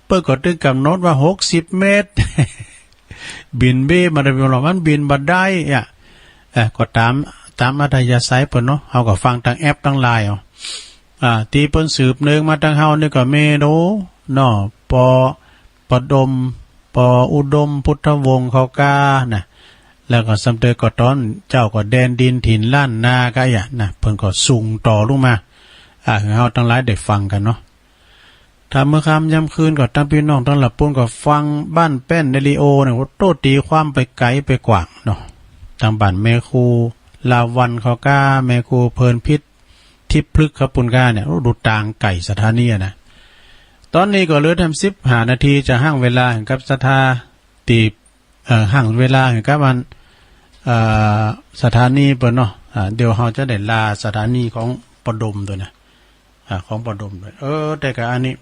เปิ้นก็ตึงก๋ำหนดว่าหกสิบเมตร บินเบ้มาได้บ่ล่ะ มันบินบ่ได้อะ เอ่อ ก็ต๋าม ต๋ามอัธยาศัยเปิ้นเนาะ เฮาก็ฟังตางแอปตางไลน์เอา อ่า ตี้เปิ้นสืบเนืองมาตางเฮานี่ก็แม่นโอ้ เนาะ ปอ ปอดม ปออุดมพุทธวงศ์เขาก้านะ แล้วก็ซ้ำเตยก็ต๋อนเจ๊าก็แดนดินถิ่นล้านนาก้าอะนะ เปิ้นก็ส่งต่อลุงมา อ่า หื้อเฮาตังหลายได้ฟังกั๋นเนาะ ถ้าเมื่อค่ำยามคืนก็ตางปี้น้องตางละปูนก็ฟังบ้านแป้นเรดิโอเนี่ย โอ้โธ่ ตีความไปไก๋ไปกว้างเนาะ ตางบ้านแม่ครูลาวัลย์เขาก้า แม่ครูเพลินพิษ ทิพย์พฤกษ์ครับปูนก้าเนี่ย โอ้ ดูตางไก๋สถานีอะนะ ต๋อนนี้ก็เหลือแหมสิบห้านาที จะหั้งเวลาหื้อกับศรัทธาตี้ เอ่อ หั้งเวลาหื้อกับอัน เอ่อ สถานีเปิ้นเนาะ อ่า เดี๋ยวเฮาจะได้ลาสถานีของปอดมตวยนะ อ่า ของปอดมตวย เออ แต่ก็อันนี้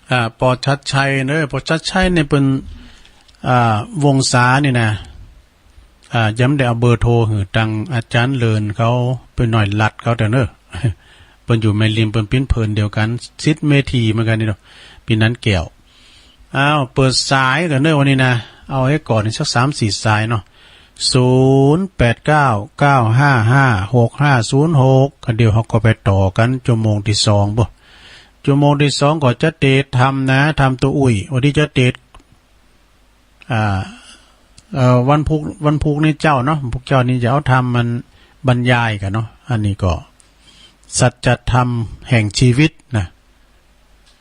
อ่า ปอชัดชัยเน้อ ปอชัดชัยนี่เปิ้น อ่า วงศานี่นะ อ่า ยังบ่ได้เอาเบอร์โทรหื้อตางอาจ๋ารย์เลินเขา เป๋นหน่วยลัดเขาเต๊อะเน้อ เปิ้นอยู่แม่ริม เปิ้นปิ้นเผินเดียวกั๋น ศิษย์เมธีเหมือนกั๋นนี่เนาะ ปี้นันแก้ว อ้าว เปิดสายกั๋นเน้อวันนี้นะ เอาหื้อก่อนสักสามสี่สายเนาะ ศูนย์แปดเก้า เก้าห้าห้า หกห้าศูนย์หก เดี๋ยวเฮาก็ไปต่อกั๋นชั่วโมงตี้สอง บ่ ชั่วโมงตี้สองก็จะเตสน์ธรรมนะ ธรรมตาอุ้ย วันนี้จะเตสน์ อ่า เอ่อ วันพุธ วันพุธนี่เจ๊าเนาะ พุธเจ๊านี่จะเอาธรรมมันบรรยายกั๋นเนาะ อันนี้ก็ สัจธรรมแห่งชีวิตนะ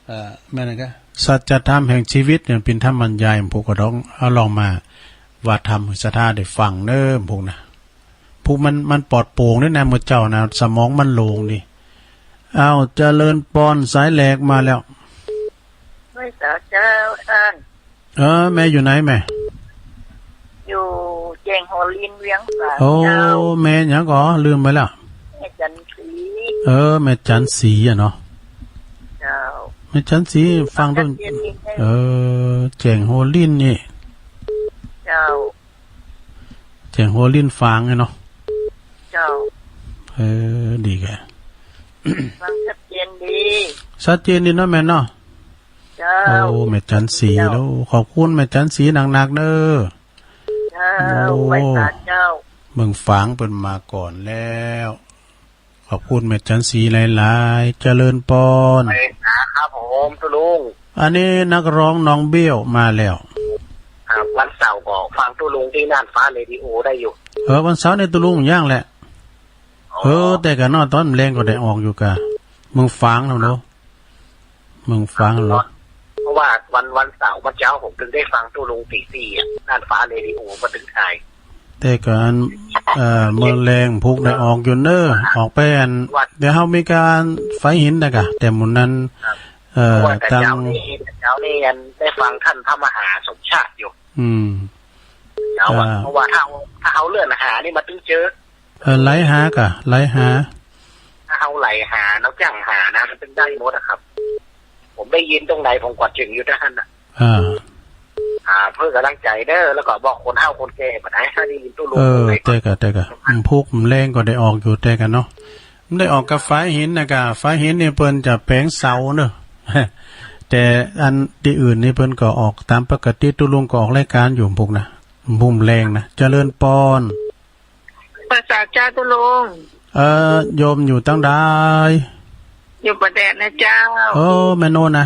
เอ่อ แม่นนะ สัจธรรมแห่งชีวิตเนี่ย เป๋นธรรมบรรยาย พุธก็ต้องเอาลองมาว่าธรรมหื้อศรัทธาได้ฟังเน้อ พุธนะ พุธมัน มันปลอดโปร่งด้วยนะ เมื่อเจ๊านะ สมองมันโล่งดี อ้าว เจริญปอน สายแรกมาแล้ว ไหว้สาเจ้าต้าน เออ แม่อยู่ไหนแม่ อยู่แจ้งหัวลินเวียงสา โอ้ เจ้า แม่หยังก่อ ลืมไปแล้ว แม่จันทร์ศรี เออ แม่จันทร์ศรีอะเนาะ เจ้า แม่จันทร์ศรี ฟังต้น ชัดเจนดี เออ แจ้งหัวลินนี่ เจ้า แจ้งหัวลินฝางไงเนาะ เจ้า เออ ดีแก ฟังชัดเจนดี ชัดเจนดีเนาะแม่เนาะ เจ้า โอ้ แม่จันทร์ศรี เจ้า แล้ว ขอบคุณแม่จันทร์ศรีหนักๆ เน้อ เจ้า โอ้ ไหว้สาเจ้า เมืองฝางเปิ้นมาก่อนแล้ว ขอบคุณแม่จันทร์ศรีหลายๆ เจริญปอน ไหว้สาครับผม ตุ๊ลุง อันนี้นักร้องน้องเบี้ยวมาแล้ว ครับ วันเสาร์ก็ฟังตุ๊ลุงตี้น่านฟ้าเรดิโอได้อยู่ เออ วันเสาร์นี่ตุ๊ลุงย่างแหละ อ๋อ เออ แต่กะเนาะ ต๋อนแลงก็ได้ออกอยู่กะ เมืองฝางแล้วเนาะ เมืองฝางเหรอ เพราะว่าวัน วันเสาร์เมื่อเจ๊าผมถึงได้ฟังตุ๊ลุงตีสี่อะ น่านฟ้าเรดิโอก็ถึงถ่าย แต่กะอัน เอ่อ เมืองแลงพุกได้ออกอยู่เน้อ ออกไปอัน เดี๋ยวเฮามีก๋านไฟหินนะกะ แต่หมู่นั้น ครับ เอ่อ เพราะว่าแต่ ตัง เจ๊านี่ เจ๊านี่อันได้ฟังท่านพระมหาสมชาติอยู่ อืม เอาอะ อ่า เพราะว่าถ้าเอา ถ้าเอาเลื่อนหานี่มาตึงเจอ เออ ไล่หาก่ะ ไล่หา ถ้าเอาไล่หา เอาจั่งหานะ มันตึงได้หมดอะครับ ผมได้ยินตรงไหน ผมกวาดเชิงอยู่ตรงหั้นน่ะ อ่า อ่า เปิ้นก๋ำลังใจ๋เน่อ แล้วก็บอกคนเฒ่าคนแก่บ่า ให้ได้ยินตุ๊ลุง เออ ตรงไหน แต่ก่ะ แต่ก่ะ อืม พุกมันแลงก็ได้ออกอยู่ แต่ก่ะเนาะ มันได้ออกกับฝายหินน่ะก่ะ ฝายหินนี่เปิ้นจะแป๋งเสาเน่อ แต่อันตี้อื่นนี่เปิ้นก็ออกต๋ามปกติ ตุ๊ลุงก็ออกรายก๋านอยู่พุกนะ พุกมันแลงนะ เจริญปอน พระสาเจ้าตุ๊ลุง เอ่อ โยมอยู่ตังใด อยู่ป่าแดดนะเจ้า เออ แม่โน่นนะ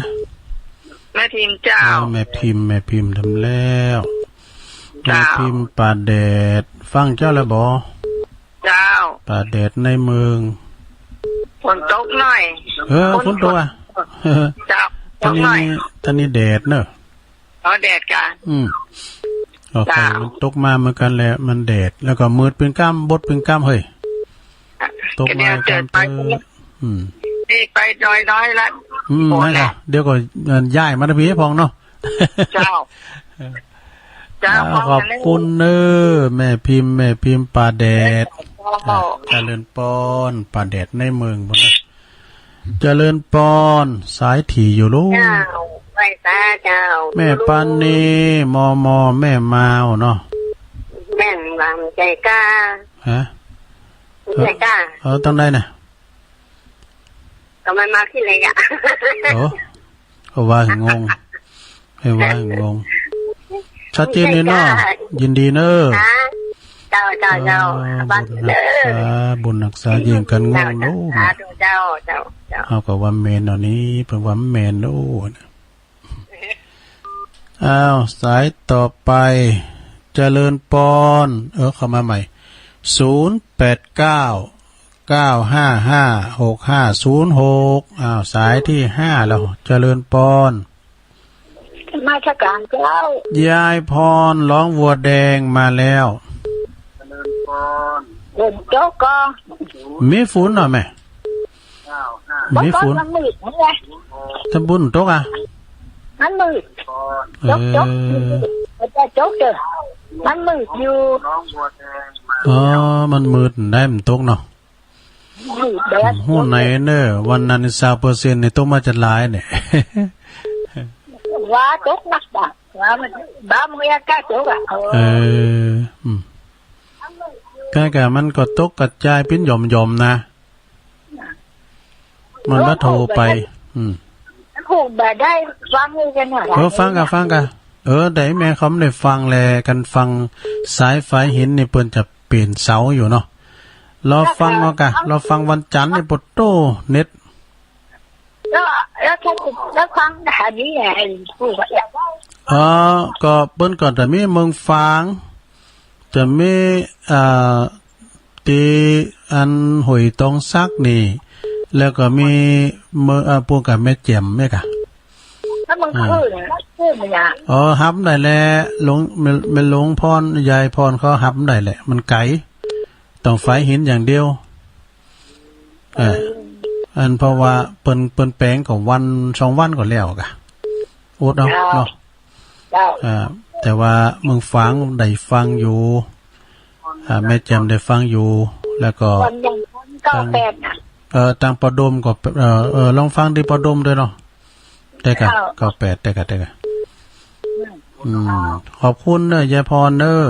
แม่พิมพ์เจ้า เออ แม่พิมพ์ แม่พิมพ์ทำแล้ว เจ้า แม่พิมพ์ป่าแดด ฟังเจ้าแล้วบ่ เจ้า ป่าแดดในเมือง ฝนตกหน่อย เออ ฝนตกอะ เจ้า ต๋อนนี้ ตกหน่อย ต๋อนนี้แดดเนอะ อ๋อ แดดก่ะ อืม โอเค เจ้า มันตกมาเหมือนกั๋นแหละ มันแดด แล้วก็มืดเปิ้งก้ำ บดเปิ้งก้ำ เฮ้ย ตกมา ก็เดี๋ยวเจิดไป ก้ำเปิ้ง อืม นี่ไปน้อยๆ ละ อืม โหด นั่นแหละ แหละ เดี๋ยวก็ย้ายมาตะพี้พ่องเนาะ เจ้า เจ้า อ่า ขอบคุณเน่อ แม่พิมพ์ แม่พิมพ์ป่าแดด เจ้า อ่า เจริญปอน ป่าแดดในเมืองพุ้นนะ เจริญปอน สายถี่อยู่ลูก เจ้า ไหว้สาเจ้า แม่ปานี มอมอ แม่มาวเนาะ แม่นว่าบ่ใจ้ก้า ฮะ บ่ใจ้ก้า เออ ตรงใดน่ะ ก็มันมาที่ไหนกะ โอ้ ก็ว่าหื้องง ให้ว่าหื้องง ชัดเจนเลยเนาะ ยินดีเน่อ ฮะ เจ้า เจ้า เจ้า เออ บุญฮักษา บุญฮักษา ยิ่งกั๋นงงลูก สาธุ เจ้า เจ้า เจ้า เฮาก็ว่าแม่นเอานี่ เปิ้นว่าแม่นโอ้ อ้าว สายต่อไป เจริญปอน เออ เข้ามาใหม่ ศูนย์แปดเก้า เก้าห้าห้า หกห้าศูนย์หก อ้าว สายที่ห้าแล้ว เจริญปอน นมัสก๋านเจ้า ยายพร ร้องวัวแดงมาแล้ว เจริญปอน ฝนตกก่อ มีฝนเหรอแม่ มีฝน มันมืดนี่ไง ตะบุญตกอะ มันมืด เออ ตก ตก มันจะตกเด้อ มันมืดอยู่ อ๋อ มันมืดได้มันตกเนาะ มืดแดด ฮู้ไหนเน่อ วันนั้นซาวเปอร์เซ็นต์นี่ตกมาจะหลายเนี่ย ว่าตกนักบ่ะ ว่ามัน บ่ามันอากาศตกอะ เออ อืม ใก้ๆ มันก็ตกกระจายปิ้นหย่อมๆ นะ มันบ่โทรไป อืม มันคงบ่ได้ฟังเลยกันหน่อย เออ ฟังกะ ฟังกะ เออ ได้แม่คำได้ฟังแล กั๋นฟังสายไฟหินนี่เปิ้นจะเป๋นเสาอยู่เนาะ รอฟังเอากะ รอฟังวันจันทร์นี่ ปะโต้ เน็ต แล้ว แล้วถ้า แล้วฟังอันนี้ไง ผู้ว่า เออ ก็เปิ้นก็จะมีเมืองฝาง จะมี อ่า ตี้อันห้วยตองสักนี่ แล้วก็มีเมือง อ่า ปูกับแม่แจ่มแม่กะ แล้วมัน อ่า ขึ้น มันขึ้นมันอะ อ๋อ ฮับได้แหละ หลวง แม่ แม่หลวงพร ยายพรเขาฮับได้แหละ มันไก๋ ต้องไฟหินอย่างเดียว เออ เออ อันเพราะว่าเปิ้น เปิ้นแป๋งก็วันสองวันก็แล้วกะ อดเอา เจ้า เนาะ เจ้า อ่า แต่ว่าเมืองฝางได้ฟังอยู่ อ่า แม่แจ่มได้ฟังอยู่ แล้วก็ วันยังเก้าแปดน่ะ เอ่อ ตางปอดมก็ เอ่อ เอ่อ ลองฟังตี้ปอดมด้วยเนาะ ได้กะ เจ้า เก้าแปด ได้กะ ได้กะ อืม อืม ขอบคุณเน่อ ยายพรเน่อ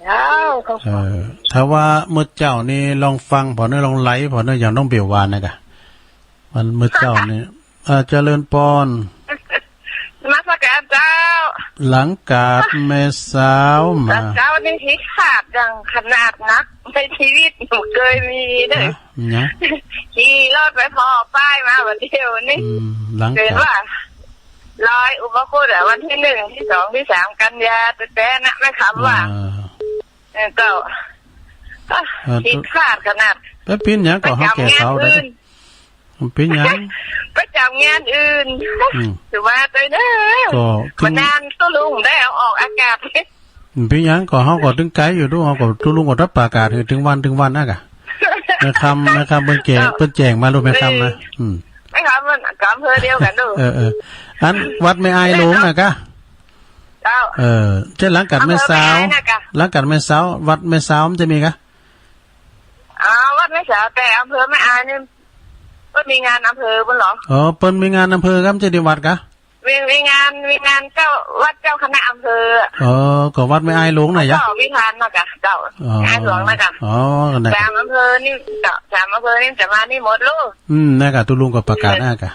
เจ้า ขอบคุณ เออ ถ้าว่ามื้อเจ๊านี่ลองฟังผ่อเน่อ ลองไลฟ์ผ่อเน่อ อย่างน้องเบลวานะกะ วันมื้อเจ๊านี่ อ่า เจริญปอน นมัสก๋านเจ้า หลังกาดแม่สาวมา เจ้า นี่ผิดพลาดอย่างขนาดนัก ในชีวิตบ่เกยมีเด้อ ฮะ หยัง ขี่รถไปผ่อป้ายมาบ่าเดี่ยวนี่ อืม หลังกาด เห็นว่า ลอยอุปคุตอะ วันตี้หนึ่ง ตี้สอง ตี้สาม กันยา แต๊ๆ นะ แม่คำว่า อ่า เออ เจ้า อ่ะ เออ ผิดพลาดขนาด ไปปิ้นหยังก็เฮาแก่เฒ่าได้ ไปจำงานอื่น มันปิ้นหยัง ไปจำงานอื่น อืม ถือว่าโตยเน่อ ก็ถึง บ่นานตุ๊ลุงได้เอาออกอากาศ มันปิ้นหยังก็เฮาก็ตึงไกลอยู่ดู เฮาก็ตุ๊ลุงก็ตัดประกาศหื้อตึงวันตึงวันนะกะ แม่คำ แม่คำเปิ้นแจ้ง เปิ้นแจ้งมาลูก แม่คำนะ อืม แม่คำมันกำเภอเดียวกั๋นดู เออ เออ อันวัดแม่อายหลวงนะกะ เจ้า เออ ใจ้หลังก๋านแม่สาว อำเภอแม่อายนะกะ หลังก๋านแม่สาว วัดแม่สาวมันจะมีกะ อ๋อ วัดแม่สาว แต่อำเภอแม่อายนี่ เปิ้นมีงานอำเภอปุ้นเหรอ อ๋อ เปิ้นมีงานอำเภอกะ บ่ใจ้ตี้วัดกะ มี มีงาน มีงานเจ้า วัดเจ้าคณะอำเภอ อ๋อ ก็วัดแม่อายหลวงน่ะยะ เจ้าวิธานนะกะ เจ้า อ๋อ แม่อายหลวงนะกะ อ๋อ นั่นกะ สามอำเภอนี่ เจ้า สามอำเภอนี่จะมานี่หมดลูก อืม นั่นกะ ตุ๊ลุงก็ประกาศนะกะ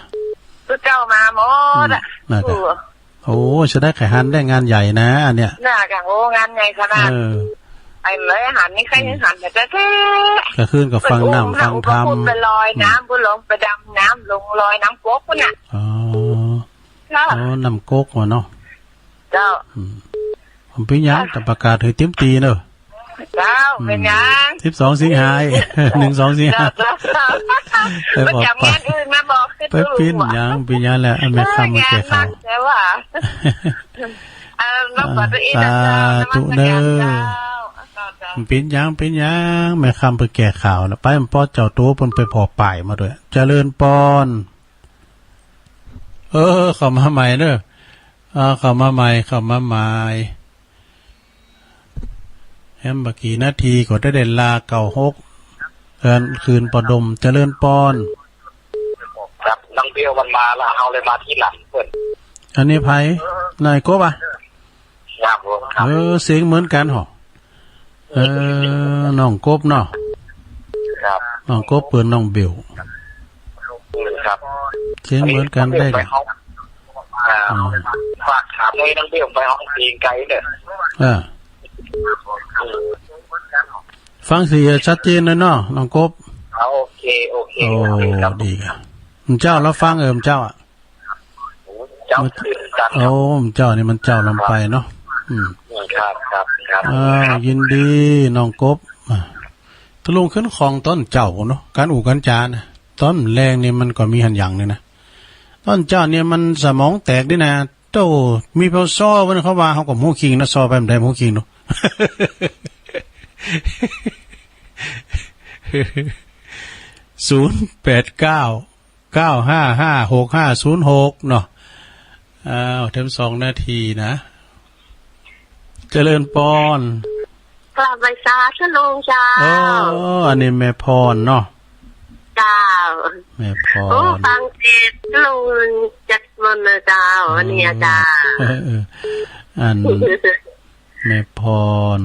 ตุ๊เจ้ามาหมดอะ อืม นั่นกะ โอ้ โอ้ จะได้ใค่หันได้งานใหญ่นะ อันเนี้ย น่ากะ โอ้ งานใหญ่ขนาด เออ ไอ้เหมยหันนี่ใค่หันแต่แท้ๆ ก็ขึ้นกับฟังน้ำฟังธรรม ไปลอยน้ำ อืม ปุ้นลงไปดำน้ำ ลงลอยน้ำก๊กปุ้นน่ะ อ๋อ เจ้า อ๋อ น้ำก๊กว่ะเนาะ เจ้า อืม บ่เป๋นหยัง แต่ประกาศหื้อเต็มตี้เนาะ เจ้า อืม เป๋นหยัง สิบสองสิงหา หนึ่งสองสิงหา เจ้า เจ้า ไปบอก ไปจับงานอื่นมาบอก ไปปิ้นหยัง ปิ้นหยังแหละ อันแม่คำมาแก้ข่าว เออ งานหนักแต่ว่า เออ มาขอตัวเองนะเจ้า สาธุเน้อ นมัสการเจ้า เจ้า เจ้า ปิ้นหยัง ปิ้นหยัง แม่คำไปแก้ข่าวแล้ว ไปมันป้อเจ้าตัวเปิ้นไปผ่อป้ายมาด้วย เจริญปอน เออ เข้ามาใหม่เน้อ อ่า เข้ามาใหม่ เข้ามาใหม่ แหมบ่กี่นาทีก็ได้ ได้ลาเก้าหก เอิ้นคืนปอดม เจริญปอน ครับ นางเบลมันมาละ เฮาเลยมาทีหลังเปิ้น อันนี้ใผ นายกบอะ ครับผม ครับ เออ เสียงเหมือนกั๋นหอ เออ น้องกบเนาะ ครับ น้องกบเปิ้นน้องเบล อืม ครับ เสียงเหมือนกั๋นได้ อันนี้ ไปฮ้อง อ่า อืม ฝากถามให้นางเบลไปฮ้องเพลงไกลเด้อ เออ อืม ฟังเสียงชัดเจนเลยเนาะ น้องกบ อ่า โอเค โอเค โอ้ โอเคครับ ดีครับ เจ้าลาวฟัง เออ เจ้าอะ เจ้าคืนกันครับ โอ้ เจ้านี่มันเจ้าลำไปเนาะ อืม ครับ ครับ ครับ อ้าว ยินดี น้องกบ อ่ะ ตุ๊ลุงขึ้นของต๋อนเจ๊าเนาะ ก๋านอู้ก๋านจ๋านะ ต๋อนแลงนี่มันก็มีหันหยังนี่นะ ต๋อนเจ๊านี่มันสมองแตกดีนะ โต้ มีเผาซ้อมันเขาว่า เฮาก็บ่ฮู้คิงนะ ซ้อไปบ่ได้บ่ฮู้คิงเนาะ ศูนย์แปดเก้า เก้าห้าห้า หกห้าศูนย์หก เนาะ อ้าว เถิงสองนาทีนะ เจริญปอน กราบไหว้สาธุลุงเจ้า โอ้ อันนี้แม่พรเนาะ เจ้า แม่พร โอ้ ฟังเทศน์ลุงจัดมนต์นะเจ้า วันนี้อาจารย์ เออ เออ อัน แม่พร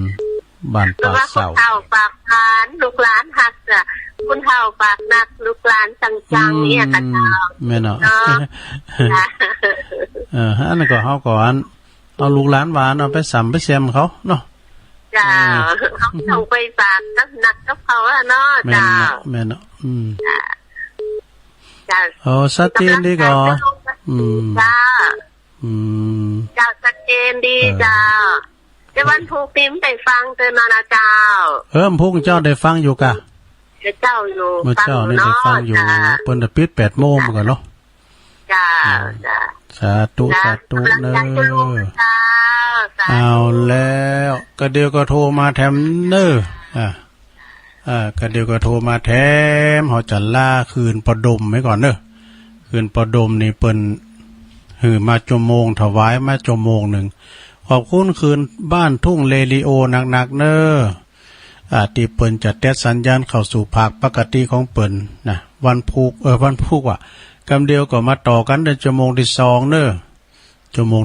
บ้านป่าเศร้า เพิ่นว่าผู้เฒ่าปากหวาน ลูกหลานฮักจ้ะ ผู้เฒ่าปากหนัก ลูกหลานจังๆ อืม เนี่ยกะเจ้า แม่นเนาะ เนาะ เออ อันนั้นก็เฮาก็อัน เอาลูกหลานหวานเอาไปสำไปแซมเขาเนาะ เจ้า เออ เฮาต้องไปปากกับหนักกับเขาอะเนาะ แม่นเนาะ เจ้า แม่นเนาะ อืม เจ้า เจ้า โอ้ ชัดเจนดีก่อ อืม เจ้า อืม เจ้า ชัดเจนดี เออ เจ้า เดี๋ยววันพุธนี้ไปฟังเตือนมานะเจ้า เออ วันพุธเจ้าได้ฟังอยู่กะ เดี๋ยวเจ้าอยู่ เมื่อเจ้านี่ได้ฟังอยู่ ฟังอยู่เนาะ เจ้า เปิ้นจะปิดแปดโมงก่อนเนาะ เจ้า อืม เจ้า สาธุ เจ้า สาธุเน้อ กำลังใจคุณลุงเจ้า สาธุ เอาแล้ว กะเดี่ยวก็โทรมาแถมเน้อ อ่า อ่า กะเดี่ยวก็โทรมาแถม เฮาจะลาคืนปอดมไว้ก่อนเน้อ คืนปอดมนี่เปิ้นหื้อมาจั่วโมง ถวายมาจั่วโมงนึ่ง ขอบคุณคืนบ้านทุ่งเรดิโอหนักๆ เน้อ อ่า ตี้เปิ้นจะแต๊ดสัญญาณเข้าสู่ภาคปกติของเปิ้นนะ วันพุธ เออ วันพุธว่ะ กำเดียวก็มาต่อกั๋นในจั่วโมงตี้สองเน้อ จั่วโมง